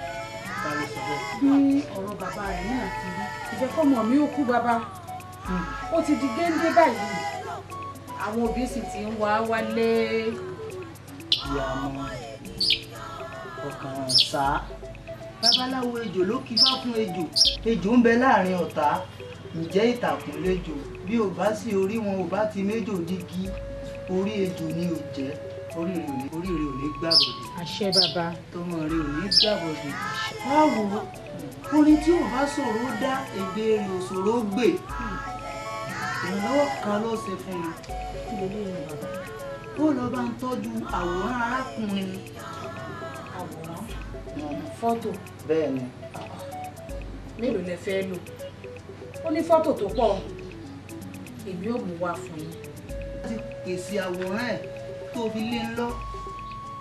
[SPEAKER 1] Bí ọ̀rọ̀ bàbá rẹ̀ náà ti rí, ìfẹ́ kọ́mọ mi ó kú bàbá. Ó ti di géńdé báyìí, àwọn òbí sì ti ń wá wálé.
[SPEAKER 18] Ìyá ọmọ ọkàn ṣá. Babaláwo ejò ló kí fá fún ejò, ejò ń bẹ láàrin ọ̀tá. Ǹjẹ́ ìtàkùn lejò bí ò bá sí orí wọn ò bá ti méjò dígí, orí ejò ni ò jẹ́, orí rẹ̀ ò ní gbàbọ̀dé.
[SPEAKER 1] Àṣẹ bàbá.
[SPEAKER 18] Tọmọ rẹ̀ ò ní gbàbọ̀dé. Báwo orin tí ò bá ṣòro dá ègbé rẹ̀ ò ṣòro gbè. Ìrànlọ́wọ́ kan ló ṣe fún mi. Ó lọ bá ń tọ́jú àwòrán arákùnrin.
[SPEAKER 1] Àwòrán? Fọ́tò?
[SPEAKER 18] Bẹ́ẹ̀ ni.
[SPEAKER 1] Mélòó lẹ fẹ́ lò? Ó ní fọ́tò tó pọ̀, èmi ò mú wá fún yín.
[SPEAKER 18] Ó ti pèsè àwòrán ẹ̀ tó fi lé ń lọ.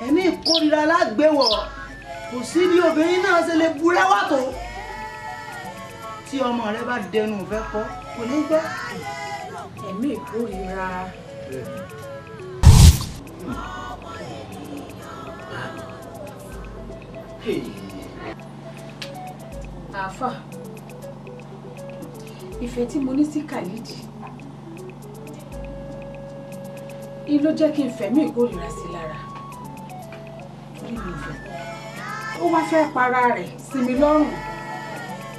[SPEAKER 18] Ẹ̀mí ìkórira lágbèwọ̀, kò sí bí obìnrin náà ṣe lè burẹ́wà tó. Tí ọmọ rẹ bá dẹnu ìfẹ́ kọ́, kò ní gbọ́.
[SPEAKER 1] Ẹ̀mí ìkórira. Àáfà, ìfẹ́ tí mo ní sí Khalid ni ló jẹ́ kí n fẹ̀mí ìkórìíra sí lára, torí mi ò fẹ́ kó. Ó wá fẹ́ para rẹ̀ sí mi lọ́rùn.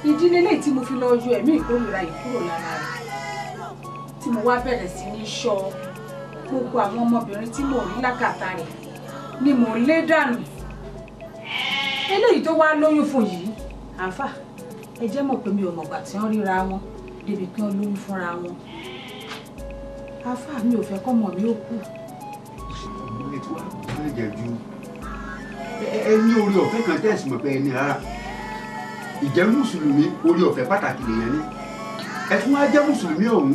[SPEAKER 1] Ìdílé lẹ́yìn tí mo fi lọ yọ ẹ̀mí ìkórìíra yìí kúrò lára rẹ̀, tí mo wá bẹ̀rẹ̀ sí ní ṣọ́ gbogbo àwọn ọmọbìnrin tí mò ń rí lákàtà rẹ̀ ni mò ń lé dànù. Eléyìí tó wá lóyún fún yìí, àáfà, ẹ jẹ́ mọ̀ pé mi ò mọ̀gbà tí wọ́n ríra wọn débi pé wọ́n lóyún fúnra wọn. Àáfà, mi ò fẹ́ kọ́mọ mi ó kú.
[SPEAKER 10] Ọmọ tí wàá bẹ̀rẹ̀ jẹ́ ju ẹ ní orí ọ̀fẹ́ kan tẹ̀sí mọ̀ pé ẹni rárá. Ìjẹ́ mùsùlùmí orí ọ̀fẹ́ pàtàkì lèèyàn ní. Ẹ tún wá jẹ́ mùsùlùmí ọ̀hún,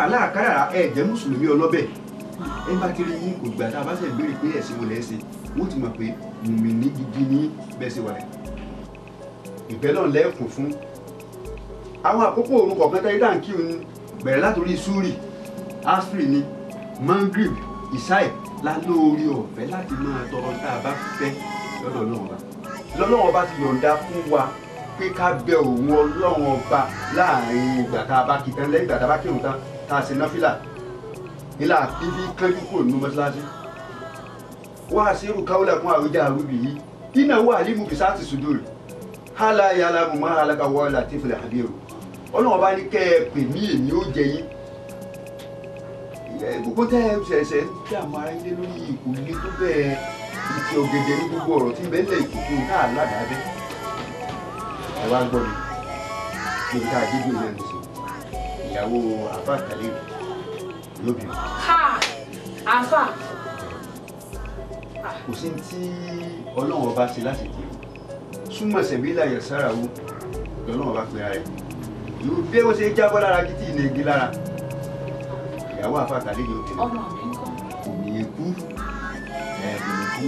[SPEAKER 10] aláàkárà ẹ jẹ́ mùsùlùmí ọlọ́bẹ̀. Ẹ bá ti rí yín kò gbà tá a bá ṣe béèrè pé ẹ̀sìn wo lẹ́ ṣe, wọ́n ti mọ̀ pé mùmíní gidi ní bẹ́ẹ̀ ṣe wà rẹ̀. Ìbẹ́ náà lẹ́kùn fún. Àwọn àkókò òru kọ̀ọ̀kan tẹ́lẹ̀ dáǹkì ń bẹ̀rẹ̀ látòrí súrì, asri ni, mangrib, ìsáì lálórí ọ̀fẹ́ láti máa tọrọ tá a bá fẹ́ lọ́dọ̀ Ọlọ́run Ọba. Lọ́lọ́run Ọba ti yọ̀ǹda fún wa pé ká bẹ òun Ọlọ́run Ọba láàrin ìgbà tá a bá kí tán, lẹ́yìn ìgbà tá a bá kírun tán, tá a ṣe náfìlà. Ilá fífi kánjú kúrò nínú mọ́ṣáláṣí. Wá sí irú káwọ́lẹ̀ fún àwùjá àrùbí yìí. Iná wà límú bìsá ti sùdúrì. Hálà yàrá mo máa halaka wọ́n láti fìlẹ̀ àbírò. Ọlọ́run Ọba ní kẹ́ ẹ pè mí èmi ó jẹ yín. Gbogbo tẹ́ ẹ ṣẹ̀ṣẹ̀ ń dààmú ara yín lé lórí ìkòlé tó bẹ́ẹ̀ ìtì ọ̀gẹ̀dẹ̀ ní gbogbo ọ̀rọ̀ tí ń bẹ lẹ̀ ìkòkò náà ládàá bẹ́. Ẹ wá gbọ́ mi níbi tá a dé bí òun ṣe ìyàwó àfa kàlẹ́ yóò bí.
[SPEAKER 1] Ha! Àfà!
[SPEAKER 10] Kò sí tí Ọlọ́run Ọba ṣe láti dì í. Súnmọ̀ sẹ̀bílà yẹ̀sára wo lọ́lọ́run Ọba pera rẹ̀. Yóò bí ó ṣe jábọ́ lára kí tí ì negi lára. Ìyàwó àfa kàlẹ́ yóò bí.
[SPEAKER 1] Ọmọ mi ń kọ́.
[SPEAKER 10] Kò ní kú. Ẹ kò ní kú.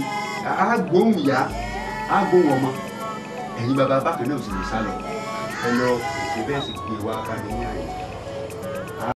[SPEAKER 10] Á gbóhùn ìyá, á gbóhùn ọmọ. Ẹ̀yin bàbá bákan náà ò sì lè sá lọ. Ẹ lọ pèsè bẹ́ẹ̀ sì gbé wá bá mi ní àyè.